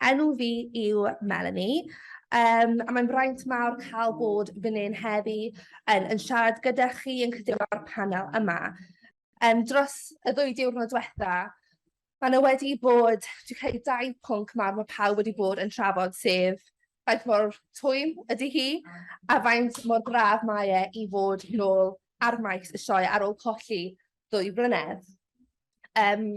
Enw fi yw Melanie. A mae'n fraint mawr cael bod fan hyn heddi yn siarad gyda chi yn cyda'r panel yma. Dros y ddwy diwrnod diwetha, mae nhw wedi bod, dwi'n credu, dau pwnc mawr mae pawb wedi bod yn trafod, sef faint mor twym ydy hi a faint mor braf mae e i fod nôl ar maes y sioe ar ôl colli 2 flynedd.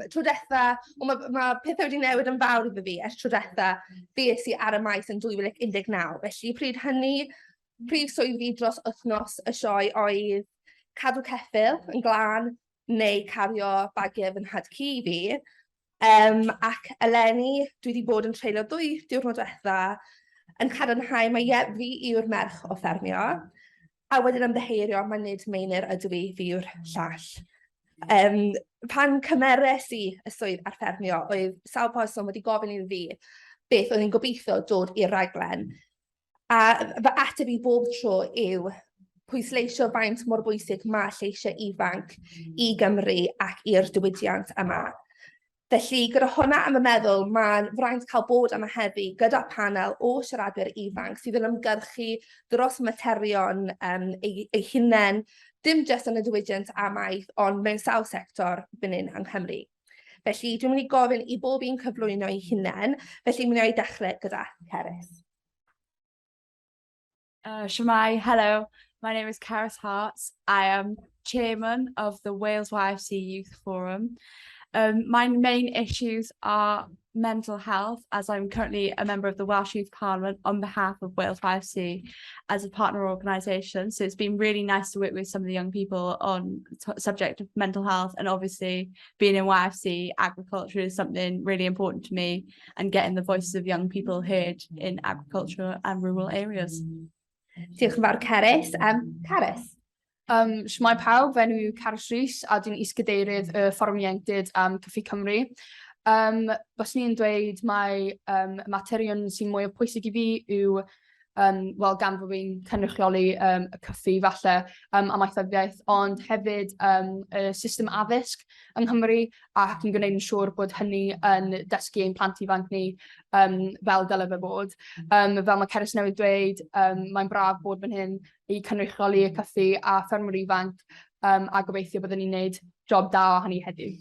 Tro diwetha, wel, ma pethau wedi newid yn fawr iddo fi ers tro diwetha fues i ar y maes yn 2019. Felly pryd hynny, prif swydd fi dros wythnos y sioe oedd cadw ceffyl yn glân neu cario bagiau fy nhad-cu fi. Ac eleni, dwi wedi bod yn treulio 2 diwrnod diwetha yn cadarnhau mai ie, fi yw'r merch o ffermio. A wedyn ymddiheurio, mae nid Meinir ydw i, fi yw'r llall. Pan cymeres i y swydd ar ffermio, oedd sawl person wedi gofyn i fi beth o'n i'n gobeithio dod i'r raglen. A fy ateb i bob tro yw pwysleisio faint mor bwysig mae lleisiau ifanc i Gymru ac i'r diwydiant yma. Felly, gyda hwnna yn fy meddwl, mae'n fraint cael bod yma heddi gyda panel o siaradwyr ifanc sydd yn ymgyrchu dros materion eu hunain, dim jyst yn y diwydiant amaeth, ond mewn sawl sector fan hyn yng Nghymru. Felly, dwi'n mynd i gofyn i bob un cyflwyno eu hunain, felly mi wna i dechrau gyda Cerys. Shwmae, hello. My name is Cerys Hart. I am chairman of the Wales YFC Youth Forum. My main issues are mental health, as I'm currently a member of the Welsh Youth Parliament on behalf of Wales YFC as a partner organisation. So it's been really nice to work with some of the young people on the subject of mental health, and obviously being in YFC, agriculture is something really important to me and getting the voices of young people heard in agriculture and rural areas. Diolch yn fawr, Cerys. Carys? Shwmae pawb, fy enw yw Carys Rhys a dwi'n is-gadeirydd y Fforwm Ieuenctid am Cyffi Cymru. Byswn i'n dweud mai materion sy'n mwy o pwysig i fi yw, wel, gan fod fi'n cynrychioli y Cyffi falle amaethyddiaeth, ond hefyd y system addysg yng Nghymru ac yn gwneud yn siŵr bod hynny yn dysgu ein plant ifanc ni fel dyle fe fod. Fel mae Cerys newydd dweud, mae'n braf bod fan hyn i cynrychioli y Cyffi a ffermwyr ifanc a gobeithio byddwn ni'n gwneud job da o hynny heddiw.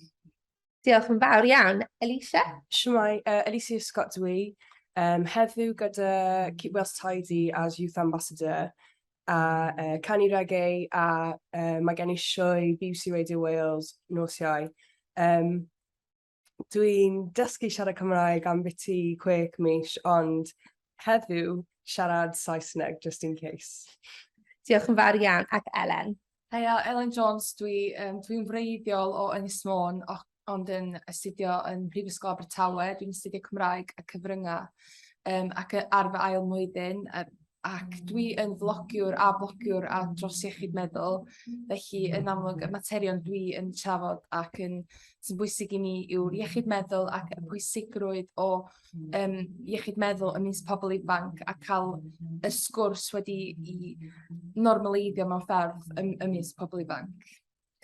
Diolch yn fawr iawn. Alicia? Shwmae, Alicia Scott dwi. Heddiw gyda Keep Wales Tidy as Youth Ambassador a canu reggae a mae gen i sioe BBC Radio Wales nos Iau. Dwi'n dysgu siarad Cymraeg am biti 6 mis, ond heddiw siarad Saesneg, just in case. Diolch yn fawr iawn. Ac Elen? Heia, Elen Jones dwi. Dwi'n wreiddiol o Ynys Môn, ond yn astudio yn Mhrifysgol Abertawe. Dwi'n astudio Cymraeg a Cyfryngau ac ar fy ail mlwyddyn. Ac dwi yn flogiwr a blogiwr a dros iechyd meddwl. Felly, yn amlwg, y materion dwi yn trafod ac yn sy'n bwysig i mi yw'r iechyd meddwl ac y pwysigrwydd o iechyd meddwl ymysg pobl ifanc a cael y sgwrs wedi i normaleiddio mewn ffordd ymysg pobl ifanc.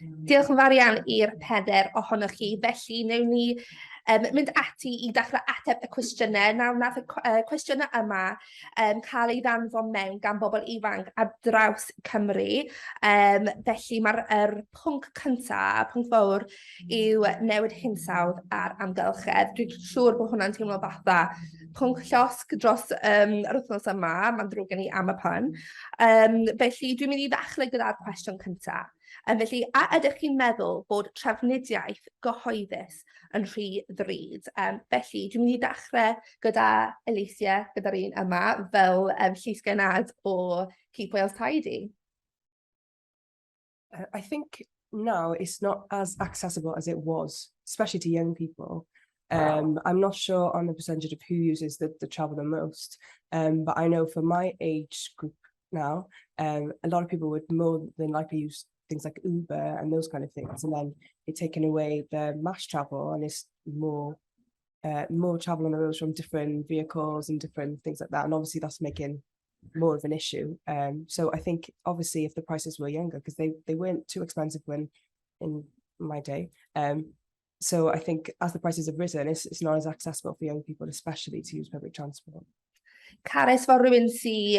Diolch yn fawr iawn i'r pedair ohonoch chi. Felly, wnawn ni mynd ati i dechrau ateb y cwestiynau. Nawr, nath y cwestiynau yma cael ei ddanfon mewn gan bobl ifanc ar draws Cymru. Felly, mae'r pwnc cyntaf, pwnc fawr, yw newid hinsawdd a'r amgylchedd. Dwi'n siŵr bod hwnna'n teimlo fatha pwnc llosg dros yr wythnos yma. Mae'n ddrwg gen i am y pun. Felly, dwi'n mynd i ddechrau gyda'r cwestiwn cyntaf. Felly, a ydych chi'n meddwl bod trafnidiaeth gyhoeddus yn rhy ddrud? Felly, dwi'n mynd i ddechrau gyda Alicia, gyda'r un yma, fel llysgennad o Keep Wales Tidy. I think now it's not as accessible as it was, especially to young people. I'm not sure on the percentage of who uses the travel the most, but I know for my age group now, a lot of people would more than likely use things like Uber and those kind of things, and then it's taken away the mass travel and it's more travel on the roads from different vehicles and different things like that. And obviously that's making more of an issue. So I think obviously if the prices were younger, because they weren't too expensive when in my day, So I think as the prices have risen, it's not as accessible for young people, especially to use public transport. Carys, fel rhywun sy,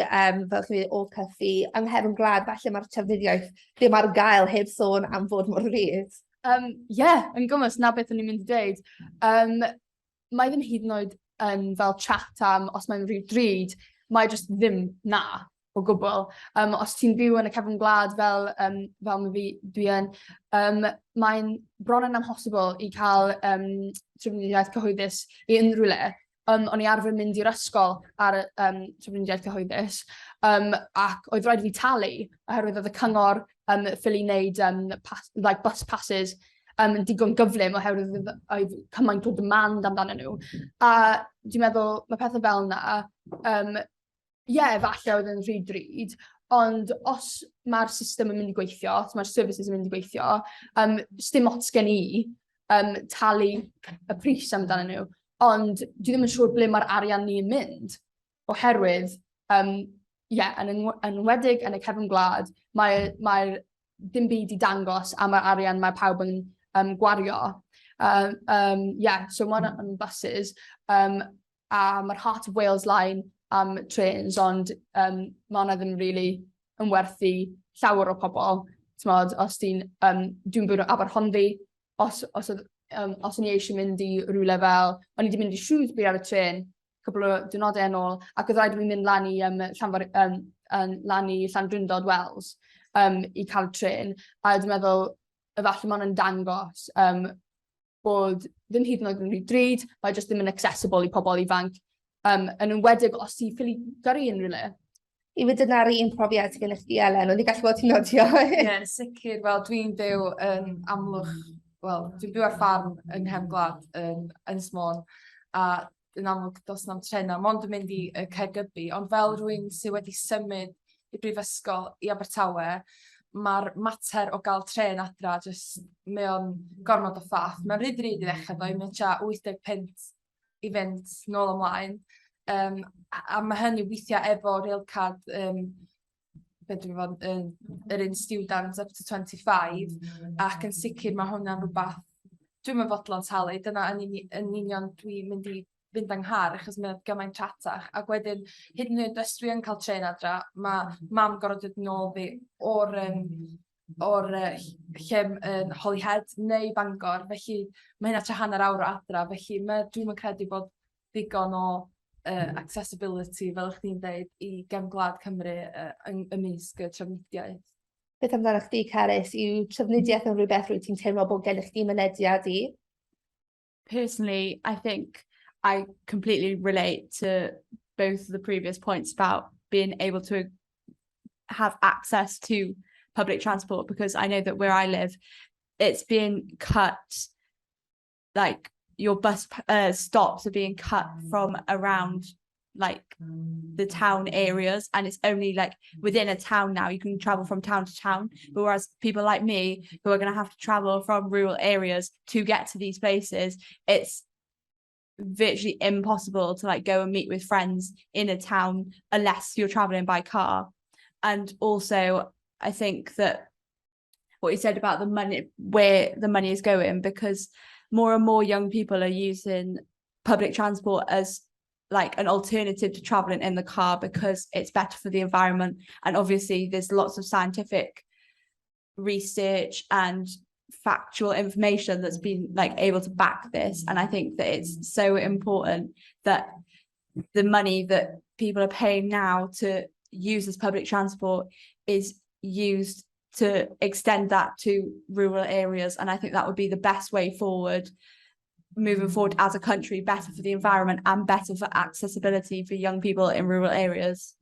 fel chi o Cyffi, yng nghefn gwlad, falle mae'r trafnidiaeth ddim ar gael heb sôn am fod mor ddrud. Yeah, yn gwmws, na beth o'n i'n mynd i dweud. Mae ddim hyd yn oed yn fel chat am os mae'n rhy drud, mae jyst ddim na o gwbl. Os ti'n byw yn y cefn gwlad fel mae fi, dwi yn, mae'n bron yn amhosibl i cael trafnidiaeth cyhoeddus i unrhyw le. O'n i arfer mynd i'r ysgol ar trafnidiaeth cyhoeddus ac oedd rhaid i fi talu oherwydd oedd y cyngor ffili wneud like bus passes yn digon gyflym oherwydd oedd cymaint o demand amdanyn nhw. A dwi'n meddwl mae pethau fel yna, ie, falle oedd yn rhy drud, ond os mae'r system yn mynd i gweithio, os mae'r services yn mynd i gweithio, sdim ots gen i talu y pris amdanyn nhw. Ond dwi ddim yn siŵr ble mae'r arian ni'n mynd, oherwydd, yeah, yn enwedig yn y cefn gwlad, mae dim byd i dangos am yr arian mae pawb yn gwario. Yeah, so mae hwnna yn buses, a mae'r Heart of Wales line am trains, ond mae hwnna ddim really yn werthu llawer o pobl. T'mod, os ti'n, dwi'n byw yn Aberhonddu, os o'n i eisiau mynd i rywle fel, o'n i wedi mynd i Shrewsbury ar y trên, cwpl o diwrnodau yn ôl, ac oedd rhaid i fi mynd lan i, Llanfair, lan i Llandrindod Wells i cael y trên. A dwi'n meddwl, efallai mae hwnna'n dangos bod ddim hyd yn oed yn rhy drud, mae jyst ddim yn accessible i pobl ifanc. Yn enwedig os ti'n ffili gyrru unrhyw le. I fod dyna'r un profiad sydd gennych chi, Elen, ond i'n gallu gweld ti'n nodio. Ie, yn sicr. Wel, dwi'n byw yn Amlwch, wel, dwi'n byw ar ffarm yng nghefn gwlad yn Ynys Môn, a yn amlwg does na'm trenau, mond yn mynd i Caergybi, ond fel rhywun sydd wedi symud i brifysgol i Abertawe, mae'r mater o gael trên adra, jyst, mae o'n gormod o ffaff. Mae'n rhy ddrud i ddechrau ddo, mae'n tua 80 punt i fynd nôl ymlaen. A mae hynny weithiau efo Railcard, be dwi'n fod yn yr un student up to 25, ac yn sicr mae hwnna'n rhywbeth dwi'm yn fodlon talu. Dyna yn union dwi'n mynd i fynd yng nghar achos mae'n gymaint rhatach. Ac wedyn, hyd yn oed os dwi yn cael trên adra, mae mam gorfod dod nôl fi o'r lle yn Holyhead neu Bangor, felly mae hynna tua hanner awr o adra, felly dwi'm yn credu bod ddigon o accessibility, fel ych chi'n dweud, i gefn gwlad Cymru ymysg y trafnidiaeth. Beth amdano chdi, Carys? Yw trafnidiaeth yn rhywbeth rwyt ti'n teimlo bod gennych chdi mynediad i? Personally, I think I completely relate to both of the previous points about being able to have access to public transport, because I know that where I live, it's being cut, like your bus stops are being cut from around like the town areas, and it's only like within a town now you can travel from town to town, but whereas people like me who are going to have to travel from rural areas to get to these places, it's virtually impossible to like go and meet with friends in a town unless you're traveling by car. And also I think that what you said about the money, where the money is going, because more and more young people are using public transport as like an alternative to traveling in the car because it's better for the environment. And obviously there's lots of scientific research and factual information that's been like able to back this. And I think that it's so important that the money that people are paying now to use as public transport is used to extend that to rural areas. And I think that would be the best way forward, moving forward as a country, better for the environment and better for accessibility for young people in rural areas.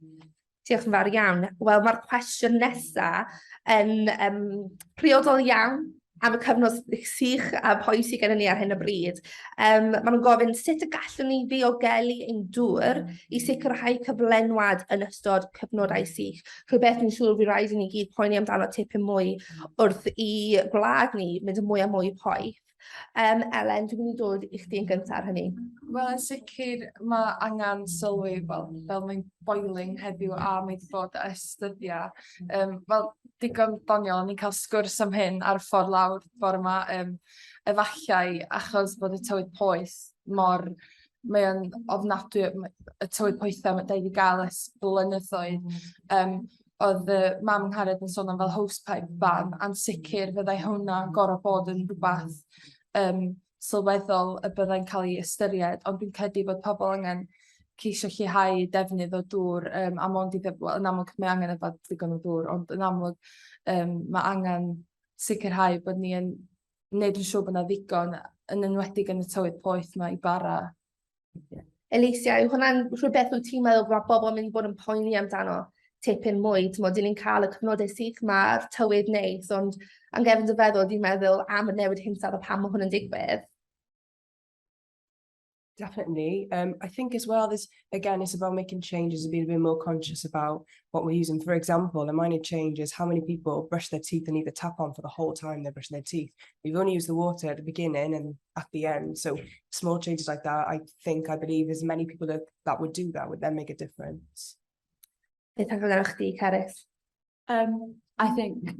Diolch yn fawr iawn. Wel, mae'r cwestiwn nesa yn priodol iawn am y cyfnod sych a poeth sydd gennym ni ar hyn o bryd. Maen nhw'n gofyn sut y gallwn ni ddiogelu ein dŵr i sicrhau cyflenwad yn ystod cyfnodau sych. Rhywbeth dwi'n siŵr fydd rhaid i ni gyd poeni amdano tipyn mwy wrth i gwlad ni mynd yn mwy a mwy poeth. Elen, dwi'n mynd i dod i chdi yn gyntaf ar hynny. Wel, yn sicr mae angen sylwi, wel, fel mae'n boiling heddiw a mae wedi bod ers dyddiau. Wel, digon doniol, o'n i'n cael sgwrs am hyn ar y ffordd lawr bore yma, efallai achos bod y tywydd poeth mor, mae o'n ofnadwy, y tywydd poetha mae wedi gael ers blynyddoedd. Oedd y mam Nghared yn sôn am fel hosepipe ban, a'n sicr fyddai hwnna gorfod bod yn rhywbeth sylweddol y byddai'n cael ei ystyried, ond dwi'n credu bod pobl angen ceisio lleihau defnydd o dŵr, a mond i wel, yn amlwg mae angen yfed digon o dŵr, ond yn amlwg mae angen sicrhau bod ni yn wneud yn siŵr bod yna ddigon, yn enwedig yn y tywydd poeth yma i bara. Alicia, yw hwnna'n rhywbeth wyt ti'n meddwl bod bobl yn mynd i bod yn poeni amdano tipyn mwy? Ti'n dyn ni'n cael y cyfnodau sych 'ma a'r tywydd neis, ond am gefn dy feddwl, dwi'n meddwl am y newid hinsawdd a pam mae hwn yn digwydd. Definitely. I think as well, there's again, it's about making changes and being a bit more conscious about what we're using. For example, a minor change is how many people brush their teeth and leave the tap on for the whole time they're brushing their teeth. We've only used the water at the beginning and at the end. So small changes like that, I think, I believe, as many people that would do that would then make a difference. Beth amdano chdi, Carys? I think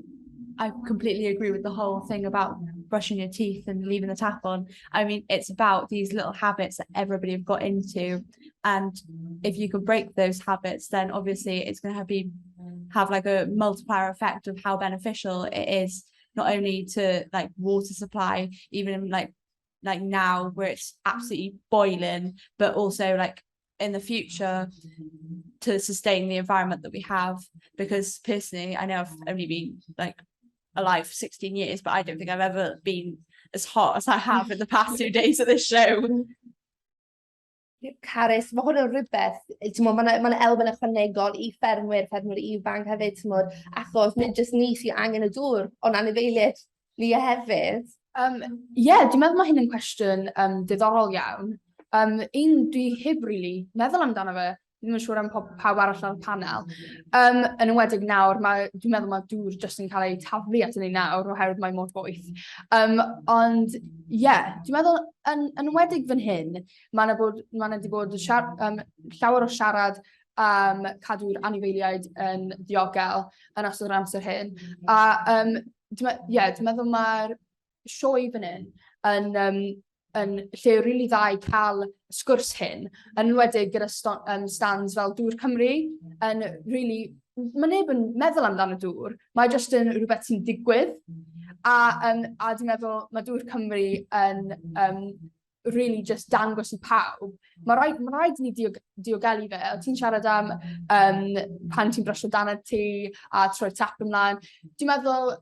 I completely agree with the whole thing about brushing your teeth and leaving the tap on. I mean, it's about these little habits that everybody have got into. And if you can break those habits, then obviously it's going to have like a multiplier effect of how beneficial it is, not only to like water supply, even in like now where it's absolutely boiling, but also like in the future to sustain the environment that we have. Because personally, I know I've only been like alive for 16 years, but I don't think I've ever been as hot as I have in the past 2 days of this show. Carys, mae hwn yn rhywbeth, ti'n mae 'ma elfen ychwanegol i ffermwyr, ffermwyr ifanc hefyd, ti'n modd, achos nid jyst ni sy'n angen y dŵr, ond anifeiliaid ni hefyd. Yeah, dwi'n meddwl mae hyn yn cwestiwn diddorol iawn. Un dwi heb really meddwl amdano fe, ddim yn siŵr am pawb arall ar y panel. Yn enwedig nawr, dwi'n meddwl mae dŵr jyst yn cael ei taflu at ni nawr oherwydd mae mor boeth. Ond ie, yeah, dwi'n meddwl yn enwedig fan hyn, mae 'na 'di bod llawer o siarad am cadw'r anifeiliaid yn ddiogel yn ystod yr amser hyn. A yeah, dwi'n meddwl mae'r sioe fan hyn yn lle rili dda i cael sgwrs hyn, yn enwedig gyda stands fel Dŵr Cymru, yn really, mae neb yn meddwl amdano dŵr, mae jyst yn rhywbeth sy'n digwydd. A dwi'n meddwl mae Dŵr Cymru yn really just dangos i pawb. Mae rhaid i ni diogelu fe. O ti'n siarad am pan ti'n brysio dannedd ti a troi'r tap ymlaen. Dwi'n meddwl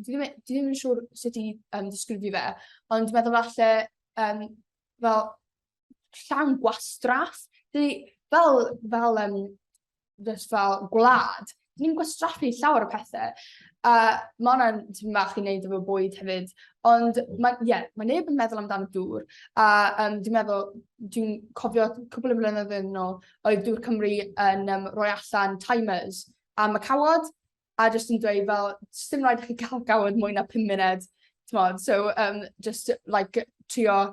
dwi ddim yn siŵr sut i disgrifio fe, ond dwi'n meddwl falle fel llawn gwastraff. Fel just fel gwlad, ni'n gwastraffu llawer o pethau. A ma' hwnna'n tipyn bach i wneud efo bwyd hefyd. Ond mae, ie, mae neb yn meddwl amdano dŵr. A dwi'n meddwl, dwi'n cofio cwpl o blynyddoedd yn ôl, oedd Dŵr Cymru yn rhoi allan timers am y cawod, a jyst yn dweud fel, dim rhaid i chi cael cawod mwy na 5 munud, t'mod, so just like trio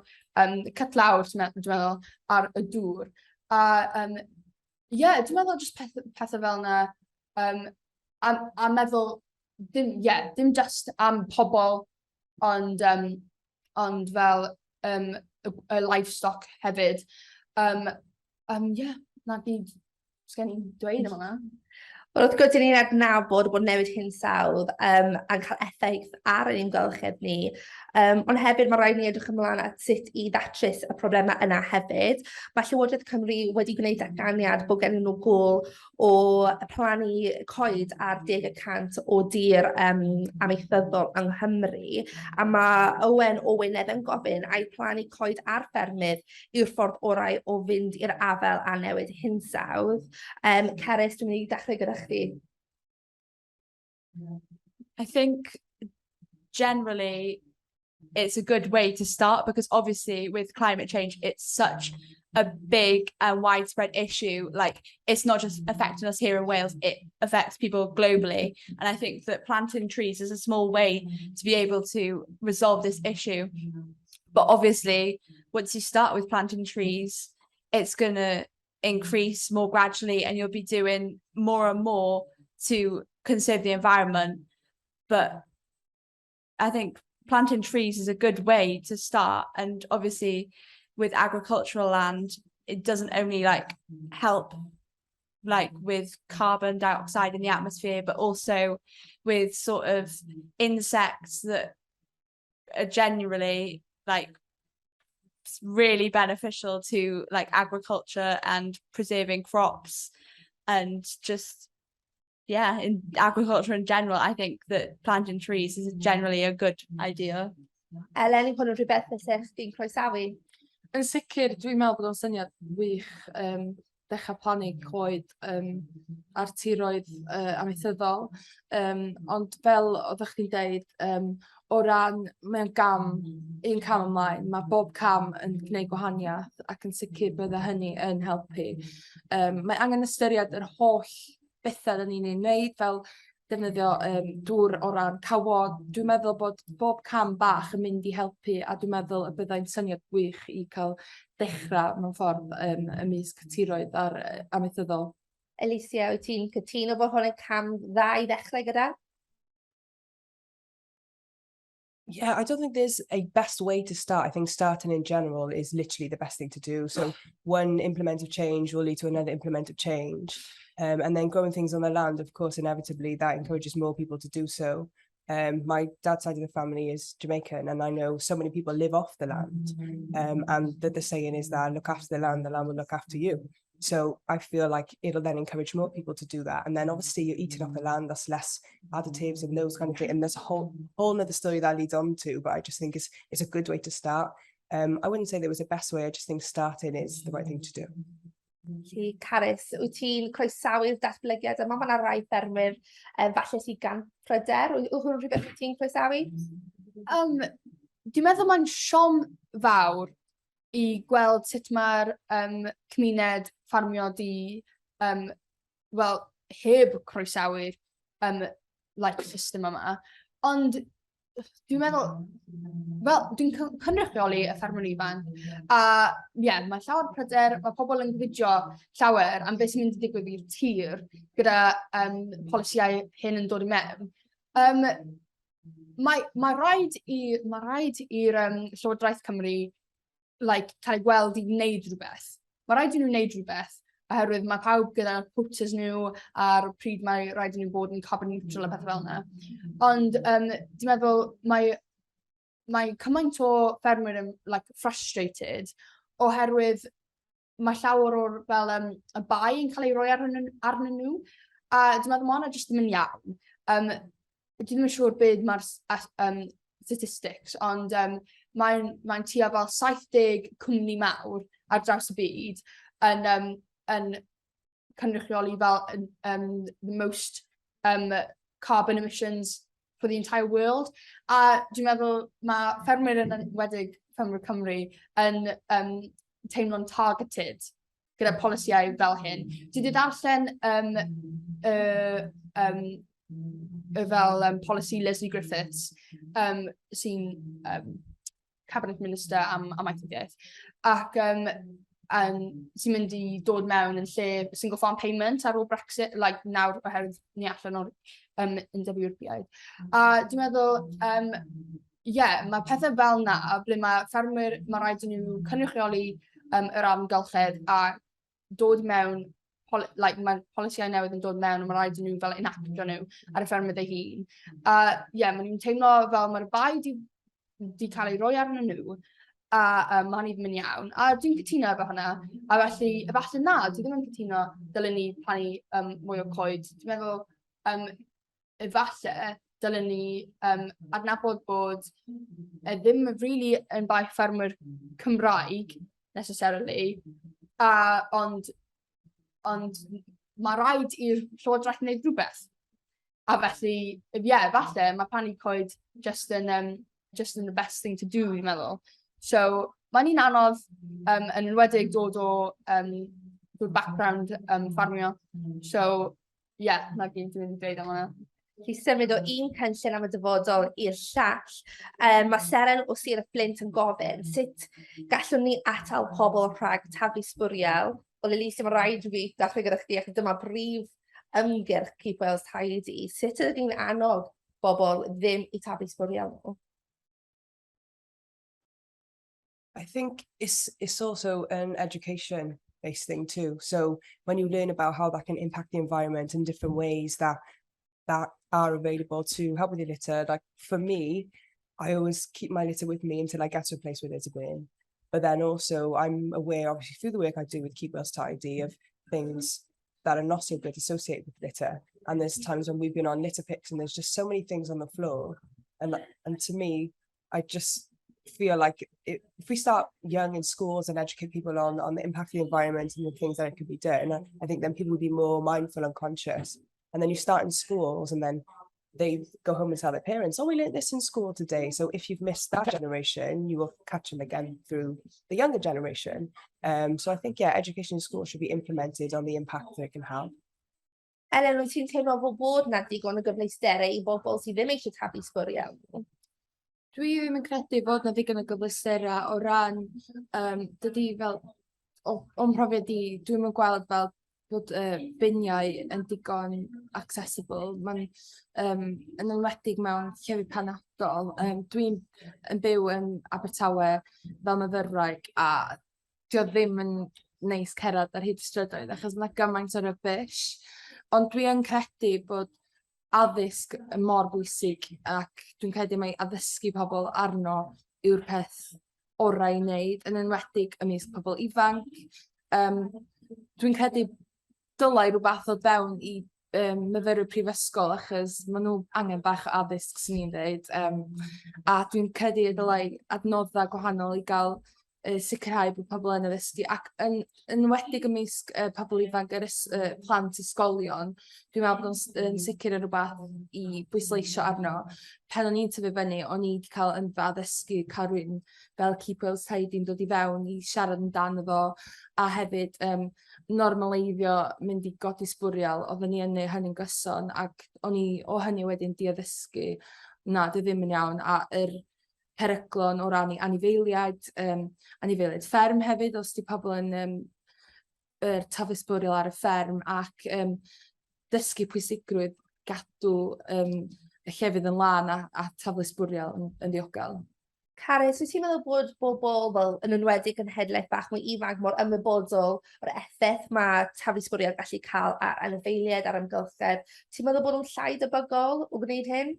cut lawr, dwi'n meddwl, ar y dŵr. A yeah, dwi'n meddwl just pethau fel yna, a meddwl, dim, yeah, dim just am pobl, ond fel y livestock hefyd. Yeah, na gyd sgen i'n dweud am hwnna. Wel, wrth gwrs, ni'n adnabod bod newid hinsawdd yn cael effaith ar ein amgylchedd ni. Ond hefyd mae rhaid ni edrych ymlaen at sut i ddatrys y problemau yna hefyd. Mae Llywodraeth Cymru wedi gwneud datganiad bod gen nhw gôl o plannu coed ar 10% o dir amaethyddol yng Nghymru. A mae Owen o Wynedd yn gofyn ai plannu coed ar ffermydd yw'r ffordd orau o fynd i'r afael â newid hinsawdd. Cerys, dwi'n mynd i dechrau gyda chdi. I think generally it's a good way to start because obviously with climate change it's such a big and widespread issue. Like, it's not just affecting us here in Wales, it affects people globally. And I think that planting trees is a small way to be able to resolve this issue. But obviously, once you start with planting trees, it's going to increase more gradually and you'll be doing more and more to conserve the environment. But I think planting trees is a good way to start. And obviously with agricultural land, it doesn't only help with carbon dioxide in the atmosphere, but also with sort of insects that are generally really beneficial to agriculture and preserving crops and just yeah, in agriculture in general. I think that planting trees is generally a good idea. Elen, hwn yn rhywbeth fysa chdi'n croesawu? Yn sicr, dwi'n meddwl bod o'n syniad wych dechrau plannu coed ar tiroedd amaethyddol. Ond fel oeddech chdi'n deud, o ran, mae'n gam, un cam ymlaen, mae bob cam yn gwneud gwahaniaeth ac yn sicr bydde hynny yn helpu. Mae angen ystyried yr holl bethau da ni'n ei wneud, fel defnyddio dŵr o ran cawod. Dwi'n meddwl bod bob cam bach yn mynd i helpu a dwi'n meddwl y byddai'n syniad gwych i cael dechrau mewn ffordd ymysg tiroedd ar amaethyddol. Alicia, wyt ti'n cytuno bod hwn yn cam dda i ddechrau gyda? Yeah, I don't think there's a best way to start. I think starting in general is literally the best thing to do. So one implement of change will lead to another implement of change. And then growing things on the land, of course, inevitably that encourages more people to do so. My dad's side of the family is Jamaican, and I know so many people live off the land. And the saying is that look after the land will look after you. So I feel like it'll then encourage more people to do that. And then obviously you're eating off the land, that's less additives and those kind of things. And there's a whole nother story that leads on to, but I just think it's a good way to start. I wouldn't say there was a best way, I just think starting is the right thing to do. Felly, Carys, wyt ti'n croesawu'r datblygiad yma? Mae yna rai ffermwyr falle sydd gan pryder. Yw hwn rhywbeth wyt ti'n croesawu? Dwi'n meddwl mae'n siom fawr i gweld sut mae'r cymuned ffarmio di, wel, heb croesawu'r like, system yma. Ond dwi'n meddwl, wel, dwi'n cynrychioli y ffermwyr ifanc, a ie, yeah, mae llawer pryder, mae pobl yn gofidio llawer am beth sy'n mynd i ddigwydd i'r tir gyda polisïau hyn yn dod i mewn. Mae rhaid i'r Llywodraeth Cymru, like, cael ei gweld i wneud rhywbeth. Mae rhaid i nhw wneud rhywbeth, oherwydd mae pawb gyda quotas nhw ar pryd mae rhaid i nhw bod yn carbon neutral a pethau fel yna. Ond dwi'n meddwl mae cymaint o ffermwyr yn, like, frustrated oherwydd mae llawer o'r fel y bai yn cael ei roi arnyn nhw. A dwi'n meddwl mae hwnna jyst ddim yn iawn. Dwi ddim yn siŵr beth mae'r statistics, ond mae'n tua fel 70 cwmni mawr ar draws y byd yn cynrychioli fel the most carbon emissions for the entire world. A dwi'n meddwl mae ffermwyr, yn enwedig ffermwyr Cymru, yn teimlo'n targeted gyda polisïau fel hyn. Dwi wedi darllen y fel policy Lesley Griffiths, sy'n Cabinet Minister am amaethyddiaeth, ac sy'n mynd i dod mewn yn lle single farm payment ar ôl Brexit, like nawr oherwydd ni allan o'r Undeb Ewropeaidd. A dwi'n meddwl, yeah, mae pethau fel 'na, ble mae ffermwyr, mae rhaid i nhw cynrychioli yr amgylchedd a dod mewn, like, mae polisïau newydd yn dod mewn a mae rhaid i nhw fel enactio nhw ar y ffermydd eu hun. A ie, yeah, maen nhw'n teimlo fel mae'r bai di cael ei roi arnyn nhw a mae hynny ddim yn iawn. A dwi'n cytuno efo hwnna. A felly, efallai na, dwi ddim yn cytuno dylen ni plannu mwy o coed. Dwi'n meddwl, efallai dylen ni adnabod bod e ddim really yn bai ffermwyr Cymraeg necessarily, ond mae rhaid i'r Llywodraeth wneud rhywbeth. A felly, ie, yeah, falle mae plannu coed just yn the best thing to do, dwi'n meddwl. So, Mae'n un anodd, yn enwedig dod o dod background ffarmio. So, ie, yeah, 'na gyd dwi'n mynd i dweud am hwnna. Felly symud o un cynllun am y dyfodol i'r llall. Mae Seren o Sir y Fflint yn gofyn sut gallwn ni atal pobl rhag taflu sbwriel? Wel, Elise, mae rhaid i fi dechrau gyda chdi achos dyma brif ymgyrch Keep Wales Tidy. Sut ydyn ni'n annog bobl ddim i taflu sbwriel nhw? I think it's also an education based thing too. So when you learn about how that can impact the environment in different ways that are available to help with your litter, like for me, I always keep my litter with me until I get to a place where there's a bin. But then also I'm aware, obviously through the work I do with Keep Wales Tidy, of things that are not so good associated with litter. And there's times when we've been on litter picks and there's just so many things on the floor. And to me, I just feel like if we start young in schools and educate people on the impact of the environment and the things that could be done, I think then people will be more mindful and conscious. And then you start in schools and then they go home and tell their parents, "Oh, we learned this in school today." So if you've missed that generation, you will catch them again through the younger generation. So I think, yeah, education in school should be implemented on the impact that it can have. Elen, wyt ti'n teimlo fod bod 'na digon o gyfleusterau i bobl sydd ddim eisiau taflu sbwriel nhw? Dwi ddim yn credu fod 'na ddigon o gyfleusterau o ran dydy fel o'm mhrofiad i, dwi'm yn gweld fel bod y biniau yn digon accessible. Ma'n yn enwedig mewn llefydd penodol. Dwi'n yn byw yn Abertawe fel myfyrwraig a 'di o ddim yn neis cerdded ar hyd y strydoedd achos ma' gymaint o rubbish. Ond dwi yn credu bod addysg yn mor bwysig ac dwi'n credu mai addysgu pobl arno yw'r peth orau i wneud, yn enwedig ymysg pobl ifanc. Dwi'n credu dylai rywbeth ddod fewn i myfyrwyr prifysgol achos ma' nhw angen bach o addysg, 'swn i'n ddeud. A dwi'n credu y dylai adnoddau gwahanol i gael sicrhau bod pobl yn addysgu ac yn enwedig ymysg pobl ifanc, yr plant ysgolion, dwi'n meddwl bod o'n yn sicr yn rywbeth i bwysleisio arno. Pan o'n i'n tyfu fyny, o'n i 'di cael yn fy addysgu cael rhywun fel Keep Wales Tidy'n dod i fewn i siarad amdano fo a hefyd normaleiddio mynd i godi sbwriel. Oedden ni yn neud hynny'n gyson ac o'n i o hynny wedyn 'di addysgu na, 'di o ddim yn iawn a yr peryglon o ran i anifeiliaid, anifeiliaid fferm hefyd, os 'di pobl yn yr taflu sbwriel ar y fferm ac dysgu pwysigrwydd gadw y llefydd yn lân a taflu sbwriel yn ddiogel. Carys, wyt ti'n meddwl bod bobl, fel yn enwedig cenhedlaeth bach mwy ifanc, mor ymwybodol o'r effaith mae taflu sbwriel gallu cael ar anifeiliaid, ar amgylchedd? Ti'n meddwl bod nhw'n llai debygol o gwneud hyn?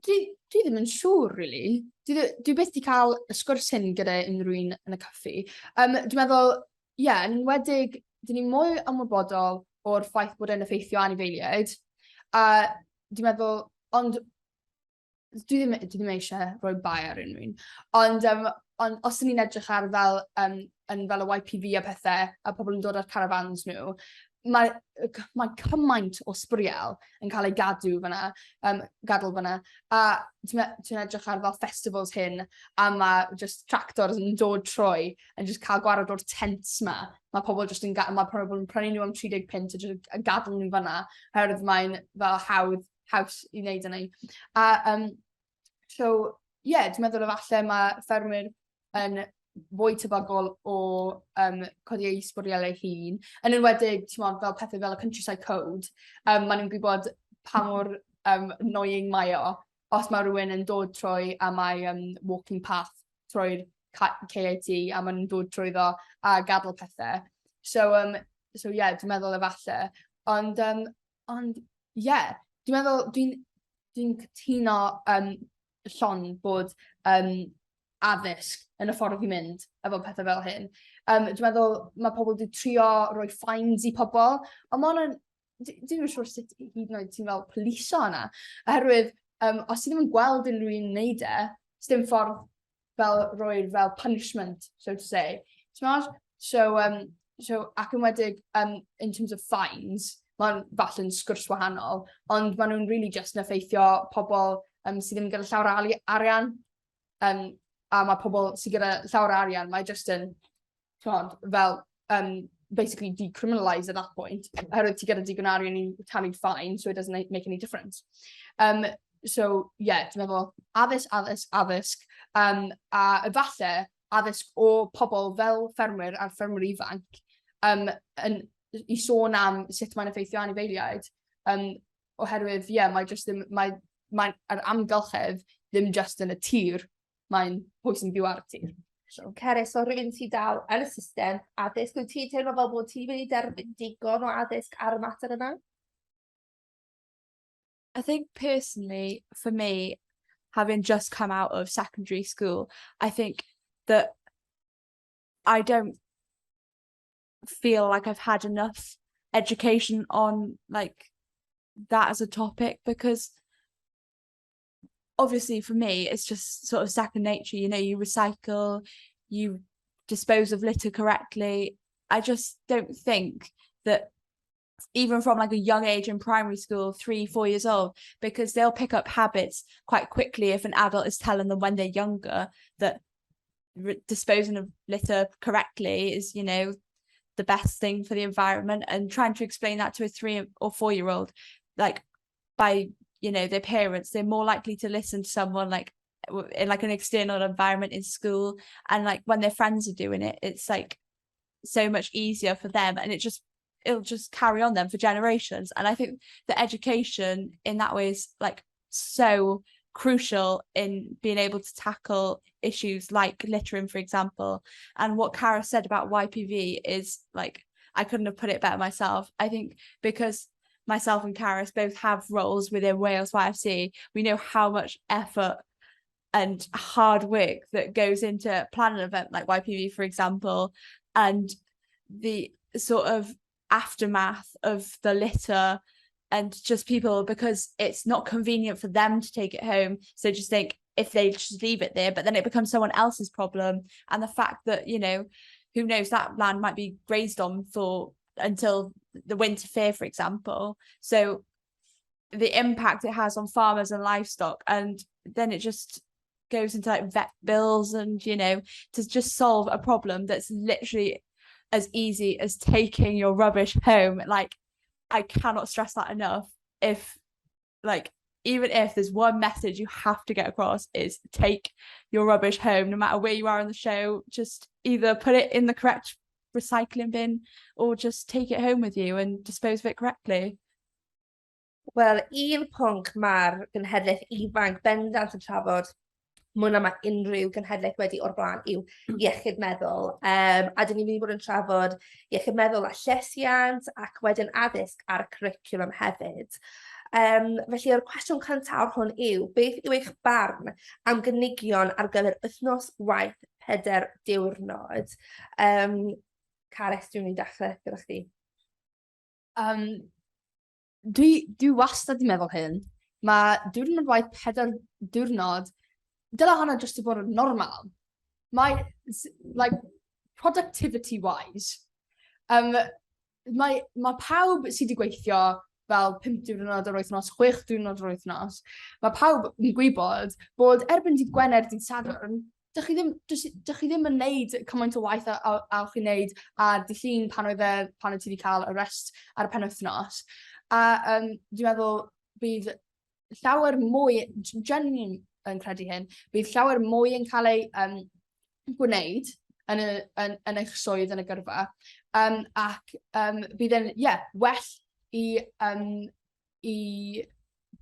Dwi ddim yn siŵr, really. Dwi byth 'di cael y sgwrs hyn gyda unrhyw un yn y caffi. Dwi'n meddwl, ie, yeah, yn enwedig, dyn ni mwy ymwybodol o'r ffaith bod e'n effeithio anifeiliaid. A dwi'n meddwl, ond dwi ddim eisiau rhoi bai ar unrhyw un. Ond os ydyn ni'n edrych ar fel, yn fel y YPV a pethau, a pobl yn dod ar caravans nhw, mae cymaint o sbwriel yn cael ei gadw fyna, gadael fyna. A ti'n ti edrych ar fel festivals hyn, a mae just tractors yn dod trwy yn just cael gwared o'r tents ma. Mae pobl yn prynu nhw am 30 punt a just yn gadael nhw fyna, oherwydd mae'n fel hawdd, haws i wneud hynny. A so, ie, yeah, dwi'n meddwl efallai mae ffermwyr yn fwy tebygol o codi eu sbwriel eu hun. Yn enwedig, ti'n meddwl, fel pethau fel y Countryside Code, maen nhw'n gwybod pa mor annoying mae o os mae rhywun yn dod trwy a mae walking path trwy'r KIT a maen nhw'n dod trwyddo a gadael pethau. So yeah, dwi'n meddwl efallai. Ond yeah, dwi'n meddwl, dwi cytuno llon bod addysg yn y ffordd i mynd efo pethau fel hyn. Dwi'n meddwl mae pobl wedi trio rhoi fines i pobl, ond mae hwnna'n, dwi'n yn siŵr sut hyd yn oed ti'n fel poliso yna. Oherwydd, os ti ddim yn gweld unrhyw un yn neud e, dim ffordd fel roi'r fel punishment, so to say. T'mod? So, ac enwedig in terms of fines, mae'n falle'n sgwrs wahanol, ond maen nhw'n really just yn effeithio pobl sydd ddim gyda llawer o arian. A mae pobl sydd gyda llawer o arian, mae jyst yn, t'mod, fel basically decriminalised at that point. Oherwydd ti gyda digon o arian i talu fine, so it doesn't make any difference. So, yeah, dwi'n meddwl addysg, addysg, addysg. A efallai addysg o pobl fel ffermwyr a'r ffermwyr ifanc yn, i sôn am sut mae'n effeithio anifeiliaid. Oherwydd, ie, yeah, mae jyst ddim, mae yr amgylchedd ddim just yn y tir, mae'n pwy sy'n byw ar y tir. So. Cerys, o rhywun sy'n dal yn y system addysg, wyt ti'n teimlo fel bod ti'n mynd i derbyn digon o addysg ar y mater yna? I think personally, for me, having just come out of secondary school, I think that I don't feel like I've had enough education on, like, that as a topic, because obviously for me it's just sort of second nature, you recycle, you dispose of litter correctly. I just don't think that even from, like, a young age in primary school, 3, 4 years old, because they'll pick up habits quite quickly if an adult is telling them when they're younger that disposing of litter correctly is the best thing for the environment, and trying to explain that to a 3 or 4 year old, like, by their parents, they're more likely to listen to someone, like, in, like, an external environment in school, and, like, when their friends are doing it, it's, like, so much easier for them, and it'll just carry on them for generations. And I think the education in that way is, like, so crucial in being able to tackle issues like littering, for example. And what Cara said about YPV is, like, I couldn't have put it better myself. I think because myself and Caris both have roles within Wales YFC, we know how much effort and hard work that goes into planning an event like YPV, for example, and the sort of aftermath of the litter and just people, because it's not convenient for them to take it home. So just think if they just leave it there, but then it becomes someone else's problem. And the fact that, who knows, that land might be grazed on for until the winter fair, for example. So the impact it has on farmers and livestock, and then it just goes into, like, vet bills and to just solve a problem that's literally as easy as taking your rubbish home. Like, I cannot stress that enough. If, like, even if there's one message you have to get across, is take your rubbish home, no matter where you are in the show. Just either put it in the correct recycling bin or just take it home with you and dispose of it correctly. Wel, un pwnc mae'r genhedlaeth ifanc bendant yn trafod mwy na mae unrhyw genhedlaeth wedi o'r blaen yw iechyd meddwl. A dyn ni'n mynd i bod yn trafod iechyd meddwl a llesiant ac wedyn addysg ar y cwricwlwm hefyd. Felly, yr cwestiwn cyntaf hwn yw, beth yw eich barn am gynigion ar gyfer wythnos waith 4 diwrnod? Carys, dwi'n mynd i dechrau gyda chdi. Dwi wastad 'di meddwl hyn. Mae diwrnod waith 4 diwrnod, dyle hwnna jyst i bod yn normal. Mae, like, productivity wise, mae pawb sydd wedi gweithio fel 5 diwrnod yr wythnos, 6 diwrnod yr wythnos, mae pawb yn gwybod bod erbyn dydd Gwener, dydd Sadwrn, dych chi ddim yn neud cymaint o waith a o'ch chi'n neud ar dydd Llun pan oedd ti wedi cael y rest ar y penwythnos. A dwi'n meddwl bydd llawer mwy, genuinely yn credu hyn, bydd llawer mwy yn cael ei gwneud yn eich swydd yn y gyrfa. Ac bydd yn, yeah, well i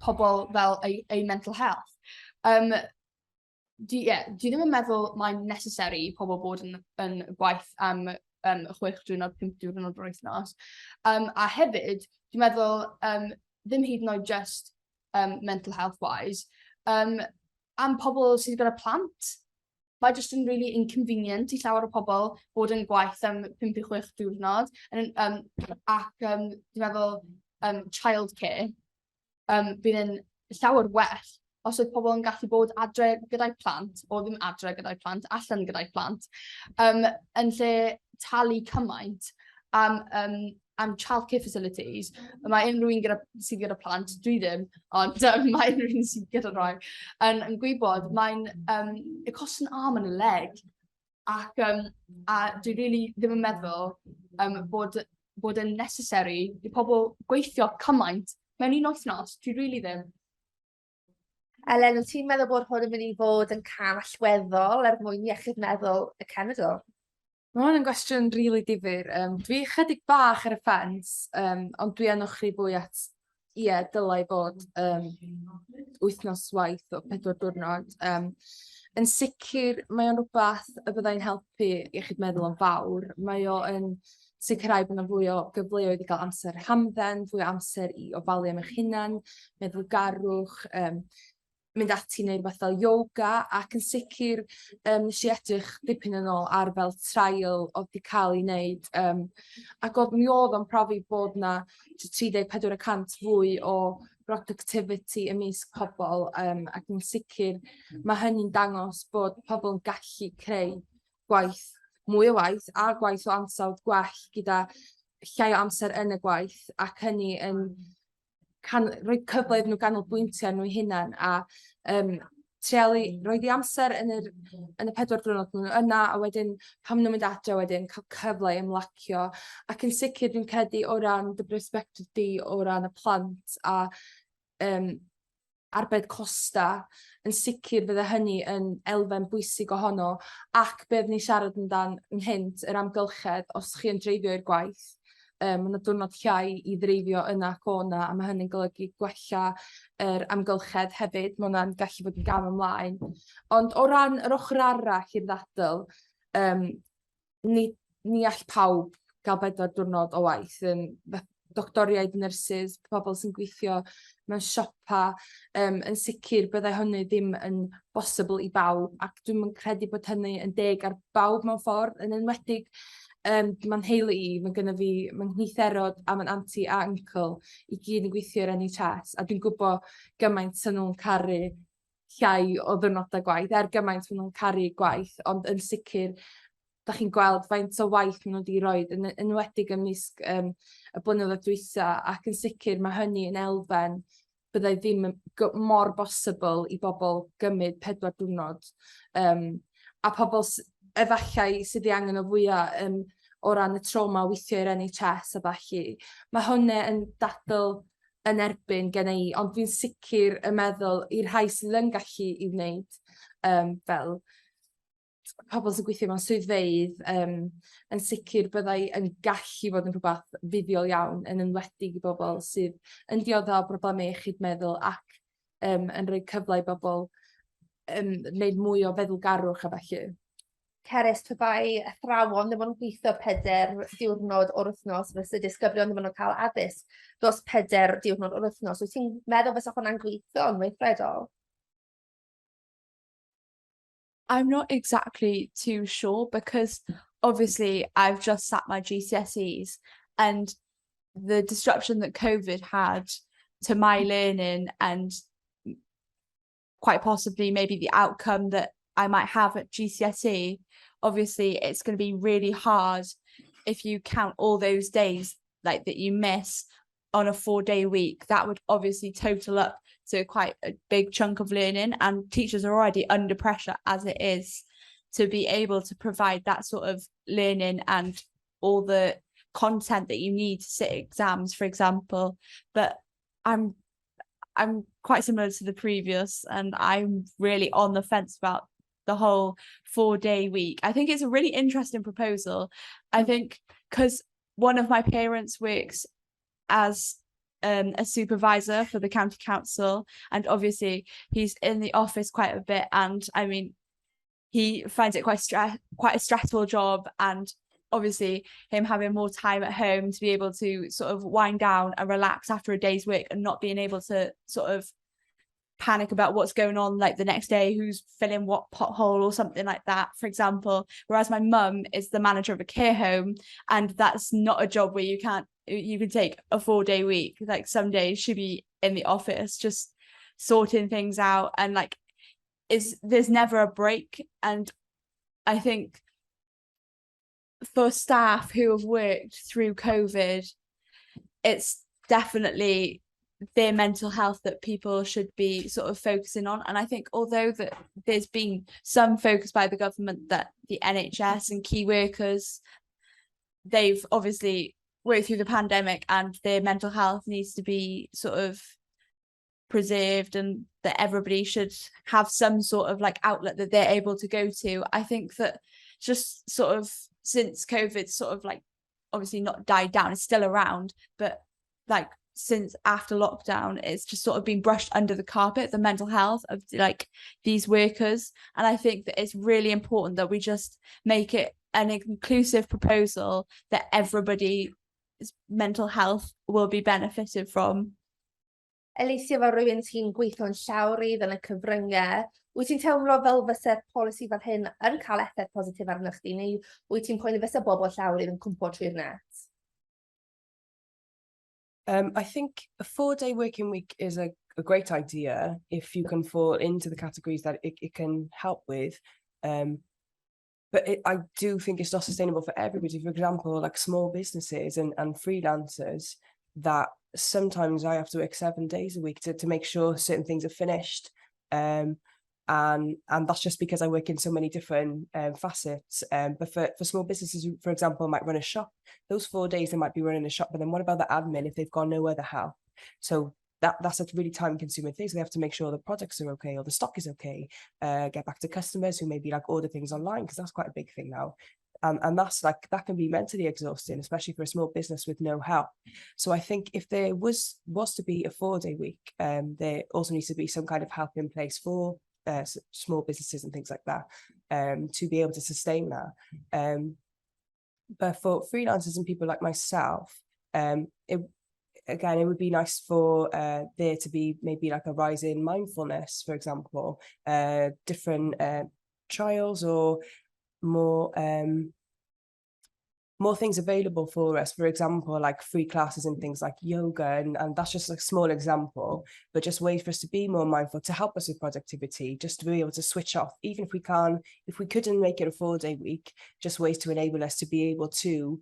pobl fel eu mental health. Yeah, dwi ddim yn meddwl mae'n necessary i pobl bod yn gwaith am 6 diwrnod, 5 diwrnod yr wythnos. A hefyd, dwi'n meddwl ddim hyd yn oed just mental health wise, am pobl sydd gyda plant, mae jyst yn really inconvenient i llawer o pobl bod yn gwaith am 5 i 6 diwrnod. Ac dwi'n meddwl childcare, bydd yn llawer well os oedd pobl yn gallu bod adre gyda'i plant, o ddim adre gyda'i plant, allan gyda'i plant, yn lle talu cymaint am am childcare facilities, mae unrhyw un gyda, sydd gyda plant, dwi ddim, ond mae unrhyw un sydd gyda rhai, yn gwybod mae'n, it costs an arm and a leg. Ac a dwi really ddim yn meddwl bod yn necessary i pobl gweithio cymaint mewn un wythnos. Dwi really ddim. Elen, wyt ti'n meddwl bod hwn yn mynd i fod yn cam allweddol er mwyn iechyd meddwl y cenedl? Mae hwn yn gwestiwn rili difyr. Dwi chydig bach ar y ffens, ond dwi yn ochri fwy at, ie, dylai fod wythnos waith o 4 diwrnod. Yn sicr, mae o'n rhywbeth y byddai'n helpu iechyd meddwl yn fawr. Mae o yn sicrhau bod yna fwy o gyfleoedd i gael amser hamdden, fwy o amser i ofalu am eich hunan, meddwlgarwch, mynd ati i wneud rhywbeth fel yoga, ac yn sicr nes i edrych dipyn yn ôl ar fel trial oedd 'di cael ei wneud, ac oedd mi oedd o'n profi bod 'na 34% fwy o productivity ymysg pobl, ac yn sicr mae hynny'n dangos bod pobl yn gallu creu gwaith, mwy o waith a gwaith o ansawdd gwell gyda llai o amser yn y gwaith, ac hynny yn rhoi cyfle iddyn nhw ganolbwyntio ar nhw eu hunain a treialu roid eu amser yn y 4 diwrnod maen nhw yna, a wedyn pan maen nhw'n mynd adre wedyn cael cyfle i ymlacio. Ac yn sicr dwi'n credu o ran dy brosbectif di o ran y plant a arbed costa, yn sicr fydde hynny yn elfen bwysig ohono, ac be oeddwn ni'n siarad amdan ynghynt, yr amgylchedd, os chi yn dreifio i'r gwaith, ma' 'na diwrnod llai i ddreifio yna ac o 'na, a ma' hynny'n golygu gwella yr amgylchedd hefyd, ma' hwnna'n gallu bod yn gam ymlaen. Ond o ran yr ochr arall i'r ddadl, ni all pawb gael 4 diwrnod o waith, doctoriaid, nyrsys, pobl sy'n gweithio mewn siopa, yn sicr byddai hynny ddim yn bosibl i bawb, ac dwi'm yn credu bod hynny yn deg ar bawb mewn ffordd, yn enwedig ma'n nheulu i, mae gynna fi, ma'n nghitherod a ma'n auntie a uncle i gyd yn gweithio i'r NHS, a dwi'n gwybod gymaint sy'n nhw'n caru llai o ddiwrnodau gwaith, er gymaint maen nhw'n caru gwaith, ond yn sicr dach chi'n gweld faint o waith maen nhw wedi roid, yn enwedig ymysg y blynyddoedd dwytha, ac yn sicr mae hynny yn elfen byddai ddim yn mor bosibl i bobl gymryd 4 diwrnod. A pobl efallai sydd ei angen o fwyaf o ran y trauma weithio i'r NHS a ballu. Mae hwnna yn dadl yn erbyn gen i, ond dwi'n sicr yn meddwl i'r rhai sydd yn gallu i wneud, fel pobl sy'n gweithio mewn swyddfeydd, yn sicr byddai yn gallu fod yn rhywbeth fuddiol iawn, yn enwedig i bobl sydd yn dioddef o broblemau iechyd meddwl ac yn rhoi cyfle i bobl wneud mwy o feddwlgarwch a ballu. Cerys, pe bai athrawon ddim ond yn gweithio 4 diwrnod o'r wythnos, fysa disgyblion ddim ond yn cael addysg dros 4 diwrnod o'r wythnos. Wyt ti'n meddwl fysa hwnna'n gweithio yn weithredol? I'm not exactly too sure, because obviously I've just sat my GCSEs, and the disruption that COVID had to my learning and quite possibly maybe the outcome that I might have at GCSE, obviously it's going to be really hard if you count all those days that you miss on a 4-day week. That would obviously total up to quite a big chunk of learning, and teachers are already under pressure as it is to be able to provide that sort of learning and all the content that you need to sit exams, for example. But I'm quite similar to the previous, and I'm really on the fence about the whole 4-day week. I think it's a really interesting proposal. I think because one of my parents works as a supervisor for the county council, and obviously he's in the office quite a bit, and he finds it quite a stressful job, and obviously him having more time at home to be able to sort of wind down and relax after a day's work and not being able to sort of panic about what's going on the next day, who's filling what pothole or something like that, for example. Whereas my mum is the manager of a care home, and that's not a job where you can't, you can take a 4-day week. Some days she'd be in the office just sorting things out, and there's never a break. And I think for staff who have worked through COVID it's definitely their mental health that people should be sort of focusing on. And I think although that there's been some focus by the government that the NHS and key workers, they've obviously worked through the pandemic and their mental health needs to be sort of preserved, and that everybody should have some sort of like outlet that they're able to go to. I think that just sort of since COVID sort of like obviously not died down, it's still around, but like since after lockdown, it's just sort of been brushed under the carpet, the mental health of like these workers. And I think that it's really important that we just make it an inclusive proposal that everybody's mental health will be benefited from. Alicia, fel rhywun sy'n gweithio'n llawrydd yn y cyfryngau, wyt ti'n teimlo fel fysa'r polisi fel hyn yn cael effaith positif arnoch chdi, neu wyt ti'n poeni fysa bobl llawrydd yn cwmpo trwy'r net? I think a 4-day working week is a great idea if you can fall into the categories that it can help with. But I do think it's not sustainable for everybody. For example, like small businesses and freelancers, that sometimes I have to work 7 days a week to make sure certain things are finished. And that's just because I work in so many different facets. But for small businesses who, for example, might run a shop, those 4 days they might be running a shop, but then what about the admin if they've got no other help? So that's a really time consuming thing. So they have to make sure the products are okay or the stock is okay, get back to customers who maybe like order things online, because that's quite a big thing now. And that's like, that can be mentally exhausting, especially for a small business with no help. So I think if there was to be a 4-day week, there also needs to be some kind of help in place for small businesses and things like that, to be able to sustain that. But for freelancers and people like myself, it again, it would be nice for there to be maybe like a rise in mindfulness, for example, different trials or more things available for us. For example, like free classes and things like yoga, and that's just a small example, but just ways for us to be more mindful, to help us with productivity, just to be able to switch off, even if we can, if we couldn't make it a 4-day week, just ways to enable us to be able to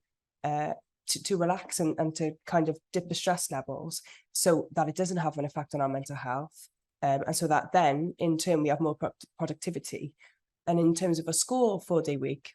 relax and to kind of dip the stress levels so that it doesn't have an effect on our mental health. And so that then in turn we have more productivity. And in terms of a school 4-day week,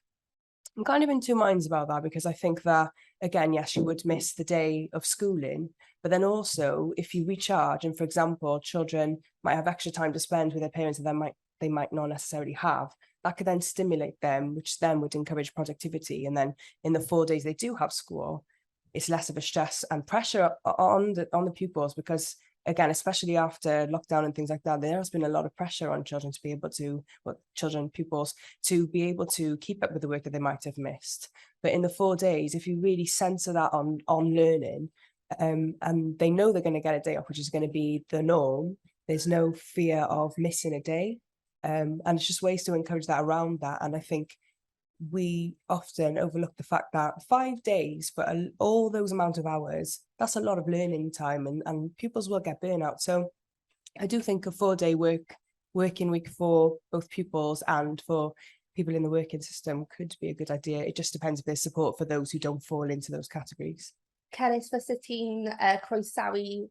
I'm kind of in two minds about that, because I think that, again, yes, you would miss the day of schooling, but then also if you recharge and, for example, children might have extra time to spend with their parents that they might not necessarily have, that could then stimulate them, which then would encourage productivity. And then in the 4 days they do have school, it's less of a stress and pressure on the pupils, because again, especially after lockdown and things like that, there has been a lot of pressure on children to be able to, well, children, pupils, to be able to keep up with the work that they might have missed. But in the 4 days, if you really center that on learning, and they know they're going to get a day off, which is going to be the norm, there's no fear of missing a day. And it's just ways to encourage that around that. And I think we often overlook the fact that 5 days for all those amount of hours, that's a lot of learning time, and pupils will get burnout. So I do think a 4-day working week for both pupils and for people in the working system could be a good idea. It just depends if there's support for those who don't fall into those categories. Cerys, fysa ti'n croesawu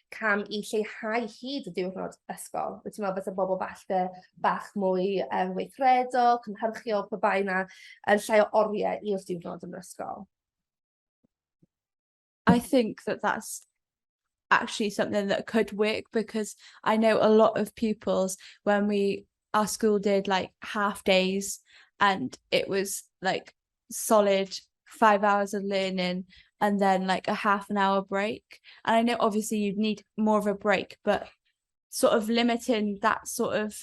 cam i lleihau hyd y diwrnod ysgol? Wyt ti'n meddwl fysa bobl falle bach mwy weithredol, cynhyrchiol, pe bai 'na yn llai o oriau i'r diwrnod yn yr ysgol? I think that that's actually something that could work, because I know a lot of pupils, when we our school did like half days and it was like solid 5 hours of learning and then like a half an hour break. And I know obviously you'd need more of a break, but sort of limiting that sort of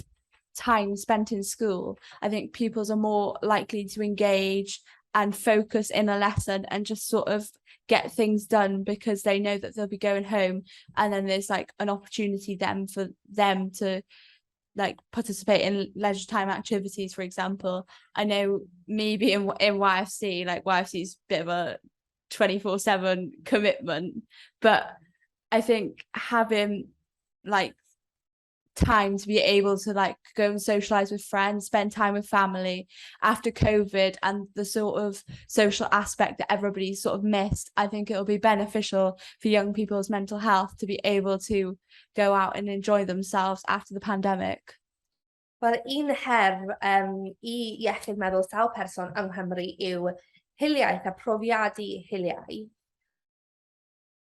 time spent in school, I think pupils are more likely to engage and focus in a lesson and just sort of get things done, because they know that they'll be going home and then there's like an opportunity then for them to like participate in leisure time activities, for example. I know me being in YFC, like YFC is a bit of a 24/7 commitment, but I think having like time to be able to like go and socialize with friends, spend time with family after COVID and the sort of social aspect that everybody sort of missed. I think it'll be beneficial for young people's mental health to be able to go out and enjoy themselves after the pandemic. Wel, un her i iechyd meddwl sawl person yng Nghymru yw hiliaeth a profiadu hiliaeth.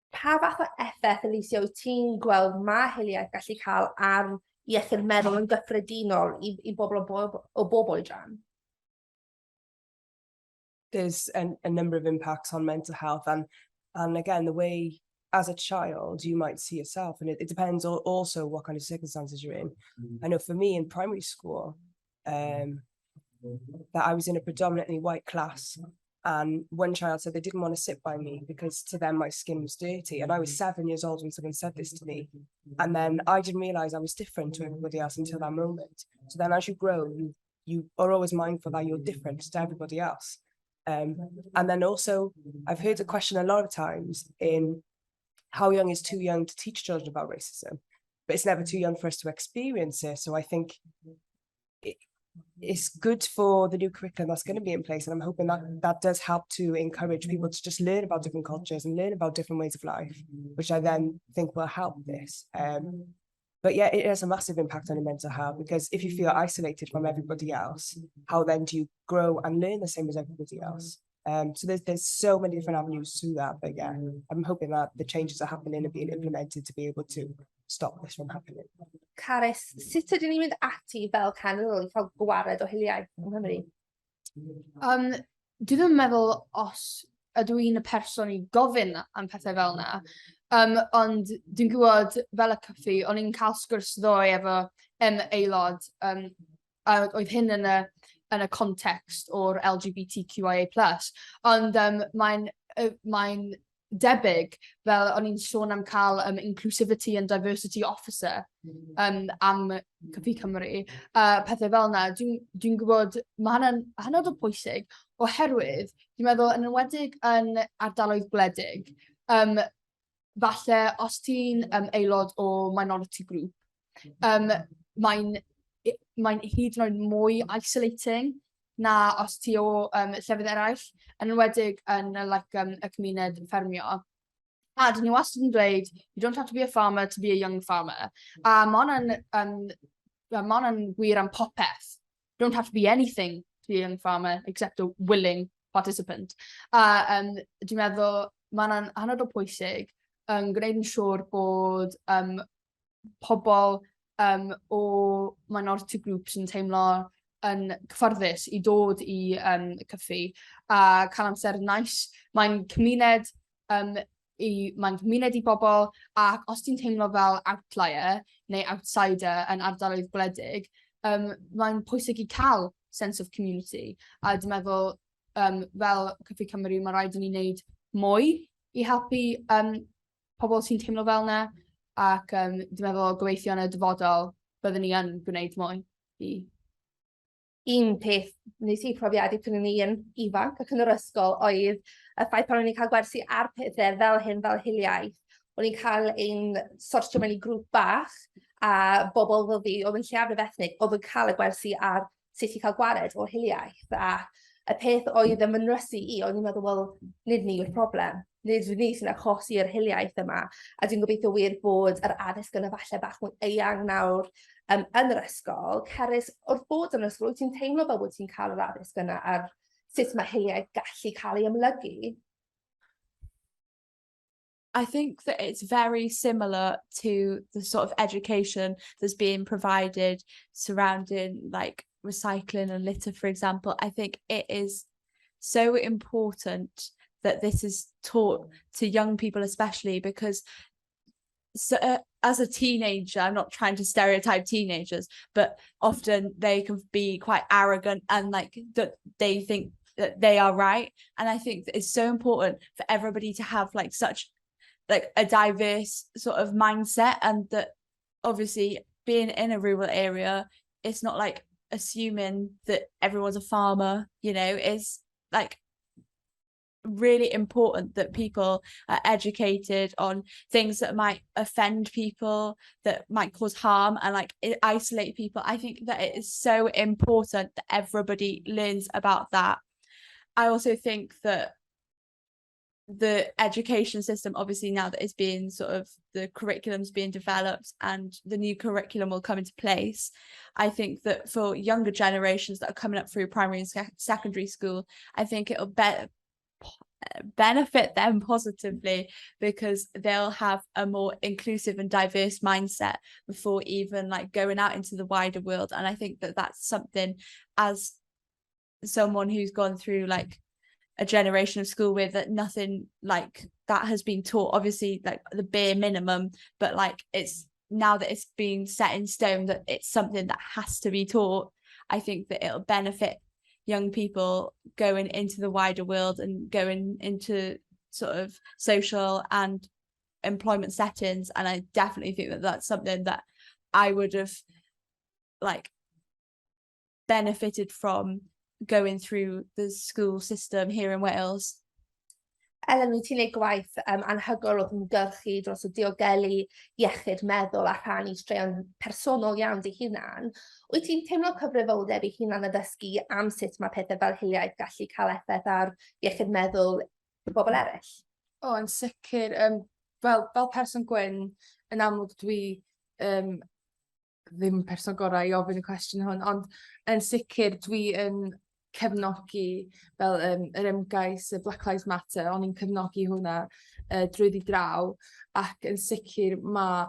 Pa fath o effaith, Alicia, wyt ti'n gweld mae hiliaeth gallu cael ar iechyd meddwl yn gyffredinol i bobl o bob oedran? There's a number of impacts on mental health and again, the way as a child you might see yourself, and it depends also what kind of circumstances you're in. I know for me in primary school, that I was in a predominantly white class, and one child said they didn't want to sit by me because to them my skin was dirty. And I was 7 years old when someone said this to me. And then I didn't realize I was different to everybody else until that moment. So then as you grow, you are always mindful that you're different to everybody else. And then also, I've heard a question a lot of times in how young is too young to teach children about racism, but it's never too young for us to experience it. So I think it's good for the new curriculum that's going to be in place. And I'm hoping that that does help to encourage people to just learn about different cultures and learn about different ways of life, which I then think will help this. But yeah, it has a massive impact on your mental health because if you feel isolated from everybody else, how then do you grow and learn the same as everybody else? So there's so many different avenues to that. But yeah, I'm hoping that the changes are happening and being implemented to be able to stop this from happening. Carys, sut ydyn ni'n mynd ati fel cenedl i cael gwared o hiliaeth yng Nghymru? Dwi ddim yn meddwl os ydw i'n y person i gofyn am pethau fel yna. Ond dwi'n gwybod fel y Cyffi, o'n i'n cael sgwrs ddoe efo aelod, a oedd hyn yn y context o'r LGBTQIA+. Ond mae'n debyg, fel o'n i'n sôn am cael Inclusivity and Diversity Officer am Cyffi Cymru, pethau fel yna. Dwi'n gwybod mae hynna'n hynod o bwysig oherwydd dwi'n meddwl yn enwedig yn ardaloedd gwledig, falle os ti'n aelod o minority group, mae'n hyd yn oed mwy isolating na os ti o llefydd eraill, yn enwedig yn like, y cymuned ffermio. A dyn ni wastad yn dweud, "You don't have to be a farmer to be a young farmer." A mae hwnna'n ma hwnna'n gwir am popeth. You don't have to be anything to be a young farmer except a willing participant. A dwi'n meddwl mae hwnna'n hynod o pwysig yn gwneud yn siŵr bod pobl o minority groups yn teimlo yn cyfforddus i dod i Cyffi a cael amser nice. Mae'n cymuned i bobl, ac os ti'n teimlo fel outlier neu outsider yn ardaloedd gwledig, mae'n pwysig i cael sense of community. A dwi'n meddwl, fel Cyffi Cymru, mae rhaid i ni wneud mwy i helpu pobl sy'n teimlo fel yna. Ac dwi'n meddwl gobeithio yn y dyfodol byddwn ni yn gwneud mwy i Un peth wnes i profiadu pan o'n i yn ifanc ac yn yr ysgol oedd y ffaith pan o'n i'n cael gwersi ar pethau fel hyn, fel hiliaeth, o'n i'n cael ein sortio mewn i grŵp bach a bobl fel fi oedd yn lleiafrif ethnig oedd yn cael y gwersi ar sut i cael gwared o hiliaeth. A y peth oedd yn fy nrysu i, o'n i'n meddwl, wel, nid ni yw'r broblem. Nid ni sy'n achosi'r hiliaeth yma. A dwi'n gobeithio wir bod yr addysg yna falle bach mwy eang nawr yn yr ysgol. Cerys, wrth bod yn yr ysgol, wyt ti'n teimlo fel bod ti'n cael yr addysg yna ar sut mae hiliaeth gallu cael ei amlygu? I think that it's very similar to the sort of education that's being provided surrounding like recycling and litter, for example. I think it is so important that this is taught to young people, especially because so, as a teenager, I'm not trying to stereotype teenagers, but often they can be quite arrogant and like that they think that they are right. And I think that it's so important for everybody to have like such like a diverse sort of mindset, and that obviously being in a rural area, it's not like assuming that everyone's a farmer, it's like really important that people are educated on things that might offend people, that might cause harm and like isolate people. I think that it is so important that everybody learns about that. I also think that the education system, obviously now that it's being sort of the curriculum's being developed and the new curriculum will come into place, I think that for younger generations that are coming up through primary and secondary school, I think it'll benefit them positively because they'll have a more inclusive and diverse mindset before even like going out into the wider world. And I think that that's something, as someone who's gone through like a generation of school with that nothing like that has been taught, obviously like the bare minimum, but like it's now that it's been set in stone that it's something that has to be taught, I think that it'll benefit young people going into the wider world and going into sort of social and employment settings. And I definitely think that that's something that I would have like benefited from going through the school system here in Wales. Elen, wyt ti'n gwneud gwaith anhygoel wrth ymgyrchu dros y diogelu iechyd meddwl a rhannu straeon personol iawn dy hunan. Wyt ti'n teimlo cyfrifoldeb i hunan addysgu am sut mae pethau fel hiliaeth gallu cael effaith ar iechyd meddwl i bobl eraill? O, yn sicr. Fel person gwyn, yn amlwg dwi ddim person gorau i ofyn y cwestiwn hwn, ond yn sicr dwi yn cefnogi fel yr ymgais y Black Lives Matter, o'n i'n cefnogi hwnna drwyddi draw, ac yn sicr mae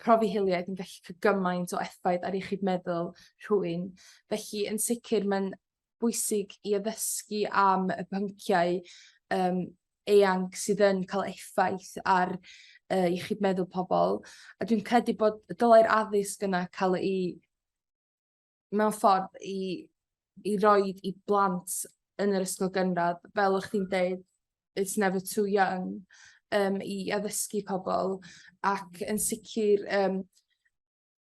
profi hiliaeth yn gallu cael gymaint o effaith ar iechyd meddwl rhywun. Felly yn sicr mae'n bwysig i addysgu am y pynciau eang sydd yn cael effaith ar iechyd meddwl pobl. A dwi'n credu bod dylai'r addysg yna cael ei, mewn ffordd, i roid i blant yn yr ysgol gynradd, fel o'ch chi'n deud, it's never too young, i addysgu pobl, ac yn sicr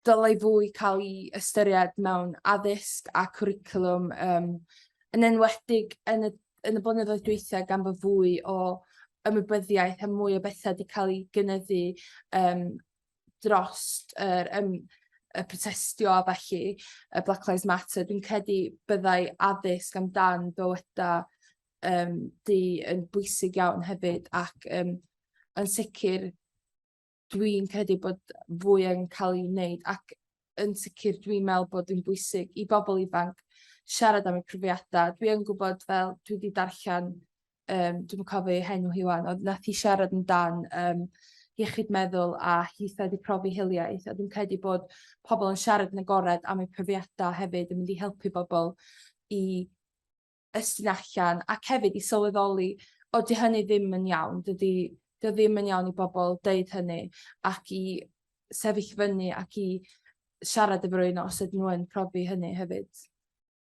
dylai fwy cael ei ystyried mewn addysg a cwricwlwm, yn enwedig yn y blynyddoedd dwytha, gan bod fwy o ymwybyddiaeth a mwy o bethau wedi cael ei gynyddu dros yr y protestio a felly, y Black Lives Matter. Dwi'n credu byddai addysg amdan bywydau du yn bwysig iawn hefyd, ac yn sicr dwi'n credu bod fwy yn cael ei wneud, ac yn sicr dwi'n meddwl bod yn bwysig i bobl ifanc siarad am eu profiadau. Dwi yn gwybod, fel dwi wedi darllen, dwi'm yn cofio ei henw hi wan, ond nath hi siarad amdan iechyd meddwl a hitha wedi profi hiliaeth, a dwi'n credu bod pobl yn siarad yn agored am eu profiadau hefyd yn mynd i helpu bobl i estyn allan ac hefyd i sylweddoli, o, di hynny ddim yn iawn, dydy dio ddim yn iawn i bobl deud hynny, ac i sefyll fyny ac i siarad efo rhywun os ydyn nhw yn profi hynny hefyd.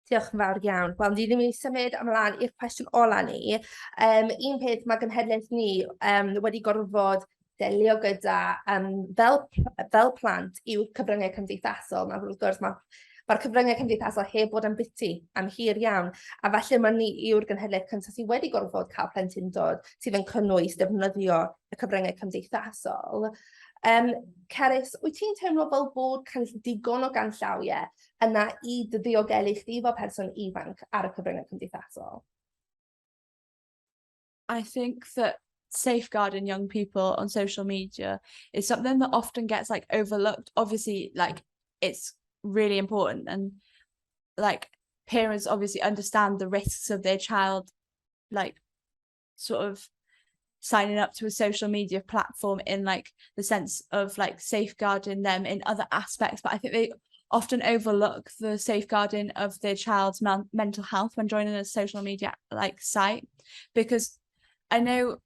Diolch yn fawr iawn. Wel, ni ddim yn symud ymlaen i'r cwestiwn ola ni. Un peth mae genhedlaeth ni wedi gorfod delio gyda fel plant yw cyfryngau cymdeithasol. Nawr, wrth gwrs, mae'r cyfryngau cymdeithasol heb bod yn biti am hir iawn. A falle mae ni yw'r genhedlaeth cyntaf sydd wedi gorfod cael plentyndod sydd yn cynnwys defnyddio y cyfryngau cymdeithasol. Cerys, wyt ti'n teimlo fel bod digon o ganllawiau yna i dy ddiogelu chdi fel person ifanc ar y cyfryngau cymdeithasol? I think that safeguarding young people on social media is something that often gets like overlooked. Obviously, like, it's really important, and like parents obviously understand the risks of their child like sort of signing up to a social media platform in like the sense of like safeguarding them in other aspects, but I think they often overlook the safeguarding of their child's mental health when joining a social media like site. Because I know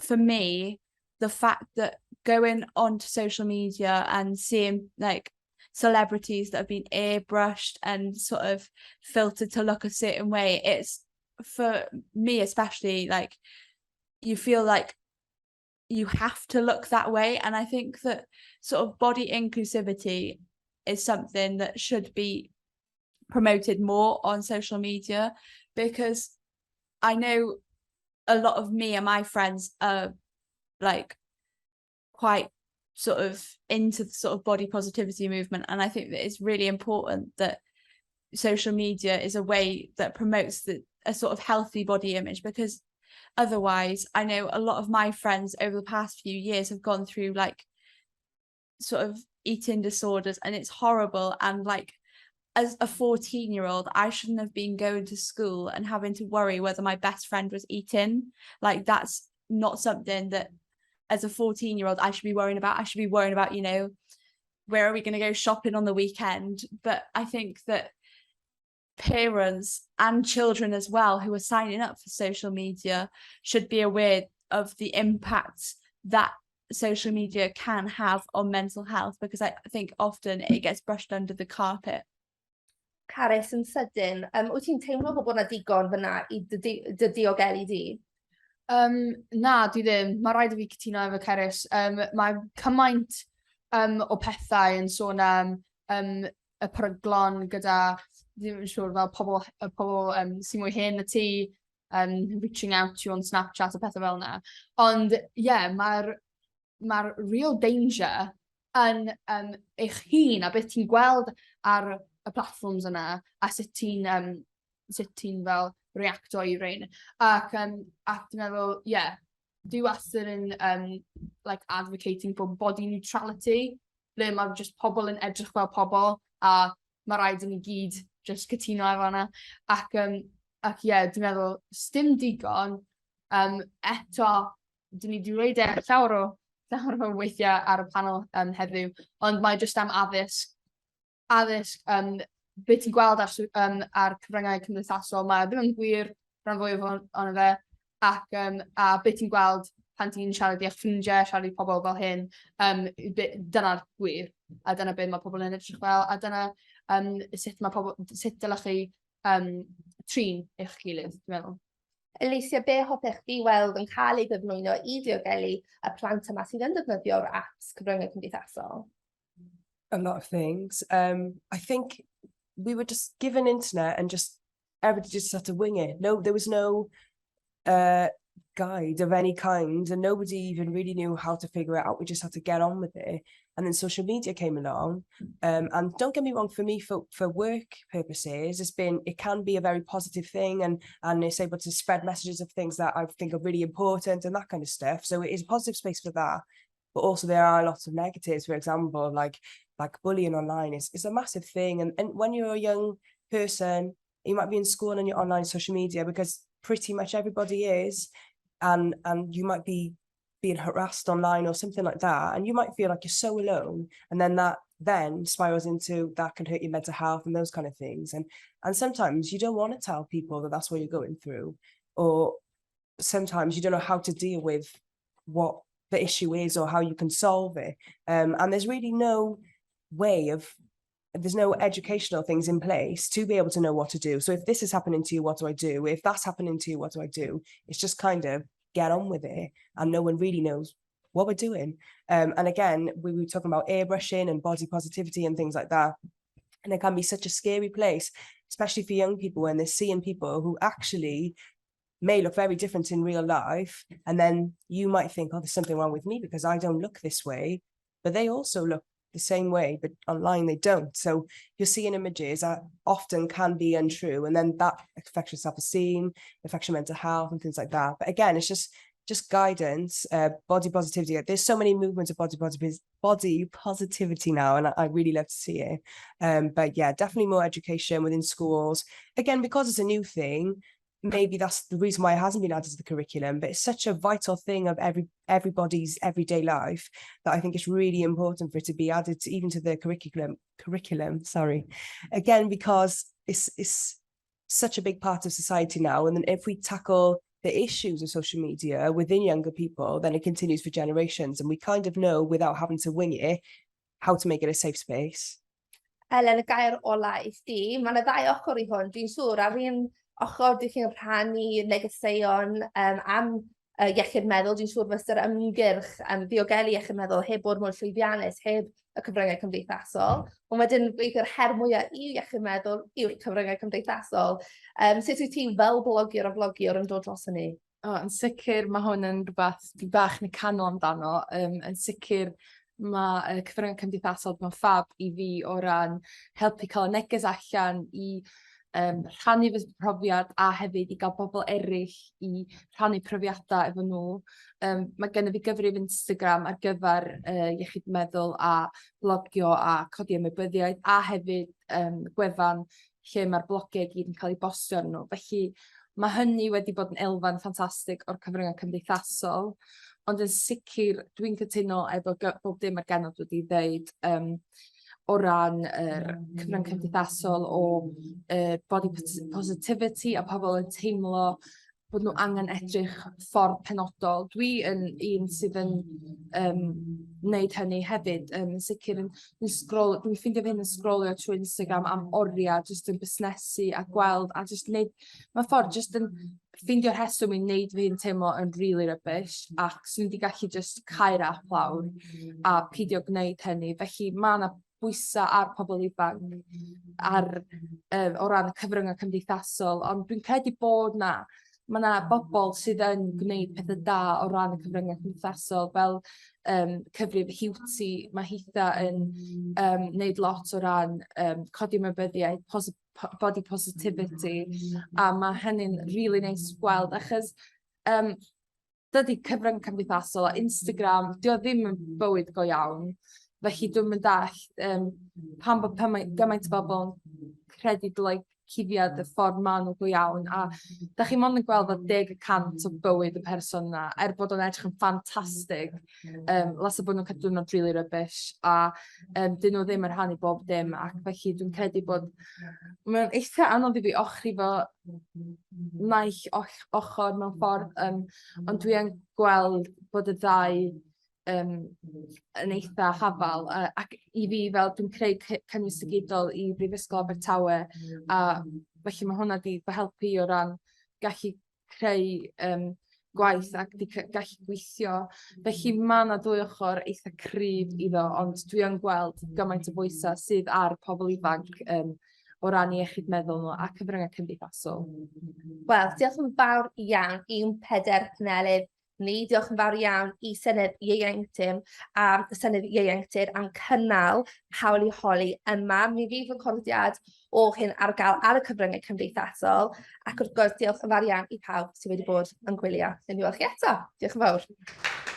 for me, the fact that going onto social media and seeing like celebrities that have been airbrushed and sort of filtered to look a certain way, it's for me especially, like you feel like you have to look that way. And I think that sort of body inclusivity is something that should be promoted more on social media, because I know a lot of me and my friends are like quite sort of into the sort of body positivity movement, and I think that it's really important that social media is a way that promotes a sort of healthy body image, because otherwise I know a lot of my friends over the past few years have gone through like sort of eating disorders, and it's horrible. And like as a 14-year-old, I shouldn't have been going to school and having to worry whether my best friend was eating. Like that's not something that as a 14-year-old I should be worrying about. I should be worrying about, you know, where are we going to go shopping on the weekend? But I think that parents and children as well who are signing up for social media should be aware of the impact that social media can have on mental health, because I think often it gets brushed under the carpet. Carys, yn sydyn, wyt ti'n teimlo bod yna digon fyna i dy diogelu di? Na, dwi ddim. Mae rhaid i fi cytuno efo Cerys. Mae cymaint o pethau yn sôn am y peryglon gyda, ddim yn siŵr, fel pobl, y pobl sy'n mwy hŷn na ti, reaching out to you on Snapchat a pethau fel yna. Ond ie, yeah, mae'r real danger yn eich hun a beth ti'n gweld ar y platforms yna a sut ti'n fel reacto i rhain. Ac dwi'n meddwl, ie, yeah, dwi wastad yn like advocating for body neutrality, ble mae just pobl yn edrych fel pobl a mae rhaid i ni gyd just cytuno efo hwnna. Ac ie, yeah, dwi'n meddwl, sdim digon, eto, dyn ni wedi dweud e llawer o weithiau ar y panel heddiw, ond mae jyst am addysg. Addysg, beth ti'n gweld ar cyfryngau cymdeithasol, mae ddim yn gwir rhan fwyaf ohono fe, a beth ti'n gweld pan ti'n siarad i'ch ffrindiau, siarad i pobl fel hyn, dyna'r gwir, a dyna beth mae pobl yn edrych fel, a dyna sut dylech chi trin eich gilydd, dwi'n meddwl. Alicia, be hoffech chdi weld yn cael ei gyflwyno i diogelu y plant yma sydd yn defnyddio'r apps cyfryngau cymdeithasol? A lot of things. I think we were just given internet and just everybody just had to wing it. No, there was no guide of any kind, and nobody even really knew how to figure it out. We just had to get on with it. And then social media came along. And don't get me wrong, for me, for work purposes, it can be a very positive thing, and it's able to spread messages of things that I think are really important and that kind of stuff. So it is a positive space for that. But also there are lots of negatives. For example, like bullying online is a massive thing. And when you're a young person, you might be in school and you're online social media, because pretty much everybody is, and you might be being harassed online or something like that, and you might feel like you're so alone, and then that then spirals into that can hurt your mental health and those kind of things. And sometimes you don't want to tell people that that's what you're going through, or sometimes you don't know how to deal with what the issue is or how you can solve it. And there's really no way of, there's no educational things in place to be able to know what to do. So if this is happening to you, what do I do? If that's happening to you, what do I do? It's just kind of get on with it, and no one really knows what we're doing. And again, we were talking about airbrushing and body positivity and things like that. And it can be such a scary place, especially for young people when they're seeing people who actually may look very different in real life. And then you might think, oh, there's something wrong with me because I don't look this way, but they also look the same way, but online they don't. So you're seeing images that often can be untrue, and then that affects your self-esteem, affects your mental health and things like that. But again, it's just guidance, body positivity. There's so many movements of body positivity now, and I really love to see it. But definitely more education within schools. Again, because it's a new thing, maybe that's the reason why it hasn't been added to the curriculum, but it's such a vital thing of everybody's everyday life that I think it's really important for it to be added to, even to the curriculum, sorry. Again, because it's such a big part of society now. And then if we tackle the issues of social media within younger people, then it continues for generations. And we kind of know, without having to wing it, how to make it a safe space. Elen, y gair ola i chdi. Mae yna ddau ochr i hwn. Dwi'n siŵr ar un ochr dych chi'n rhannu negeseuon am iechyd meddwl. Dwi'n siŵr fysa'r ymgyrch am ddiogelu iechyd meddwl heb bod mor llwyddiannus, heb y cyfryngau cymdeithasol. Ond wedyn weithiau'r her mwyaf i iechyd meddwl yw'r cyfryngau cymdeithasol. Sut wyt ti fel blogiwr a flogiwr yn dod dros hynny? O, yn sicr mae hwn yn rhywbeth dwi bach yn y canol amdano. Yn sicr mae y cyfryngau cymdeithasol mae'n ffab i fi o ran helpu cael y neges allan i rhannu fy profiad a hefyd i gael bobl eraill i rhannu profiadau efo nhw. Mae gennym fi gyfrif Instagram ar gyfer iechyd meddwl a blogio a codi ymwybyddiaeth a hefyd gwefan lle mae'r blogiau i gyd yn cael eu bostio arnyn nhw. Felly mae hynny wedi bod yn elfen ffantastig o'r cyfryngau cymdeithasol, ond yn sicr dwi'n cytuno efo bob dim mae'r genod wedi ddeud o ran yr cyfryngau cymdeithasol o body positivity a pobl yn teimlo bod nhw angen edrych ffordd penodol. Dwi yn un sydd yn wneud hynny hefyd, yn sicr yn sgrol, dwi'n ffeindio fy hun yn sgrolio trwy Instagram am oriau, jyst yn busnesu a gweld a jyst wneud, mewn ffordd jyst yn ffeindio rheswm i wneud fy hun teimlo yn really rubbish, ac 'swn i 'di gallu jyst cau'r app lawr a peidio gwneud hynny. Felly ma' 'na bwysau ar pobl ifanc ar o ran y cyfryngau cymdeithasol, ond dwi'n credu bod 'na, ma' 'na bobl sydd yn gwneud pethau da o ran y cyfryngau cymdeithasol, fel cyfrif Hiwti, mae hitha yn wneud lot o ran codi ymwybyddiaeth, body positivity, a mae hynny'n rili neis gweld, achos dydy cyfryngau cymdeithasol a Instagram, 'di o ddim yn bywyd go iawn, felly dwi'm yn dallt pam bod gymaint o bobl yn credu dylai cuddiad y ffordd maen nhw go iawn, a dach chi mond yn gweld fel 10% o bywyd y person yna, er bod o'n edrych yn ffantastig, lasa bod nhw'n cael diwrnod rili rubbish, a dyn nhw ddim yn rhannu bob dim, ac felly dwi'n credu bod mae'n eitha anodd i fi ochri fo naill ochr mewn ffordd, ond dwi yn gweld bod y ddau yn eitha hafal, ac i fi fel dwi'n creu cynnwys digidol i Brifysgol Abertawe, a felly mae hwnna 'di fy helpu i o ran gallu creu gwaith ac 'di gallu gweithio. Felly ma' 'na ddwy ochr eitha cryf iddo, ond dwi yn gweld gymaint o bwysau sydd ar pobl ifanc o ran iechyd meddwl nhw a cyfryngau cymdeithasol. Wel, diolch yn fawr iawn i'n pedair panelydd ni. Diolch yn fawr iawn i Senedd Ieuenctid a Senedd Ieuenctid am cynnal Hawl i Holi yma. Mi fydd recordiad o hyn ar gael ar y cyfryngau cymdeithasol. Ac wrth gwrs, diolch yn fawr iawn i pawb sydd wedi bod yn gwylio. Newn ni weld chi eto. Diolch yn fawr.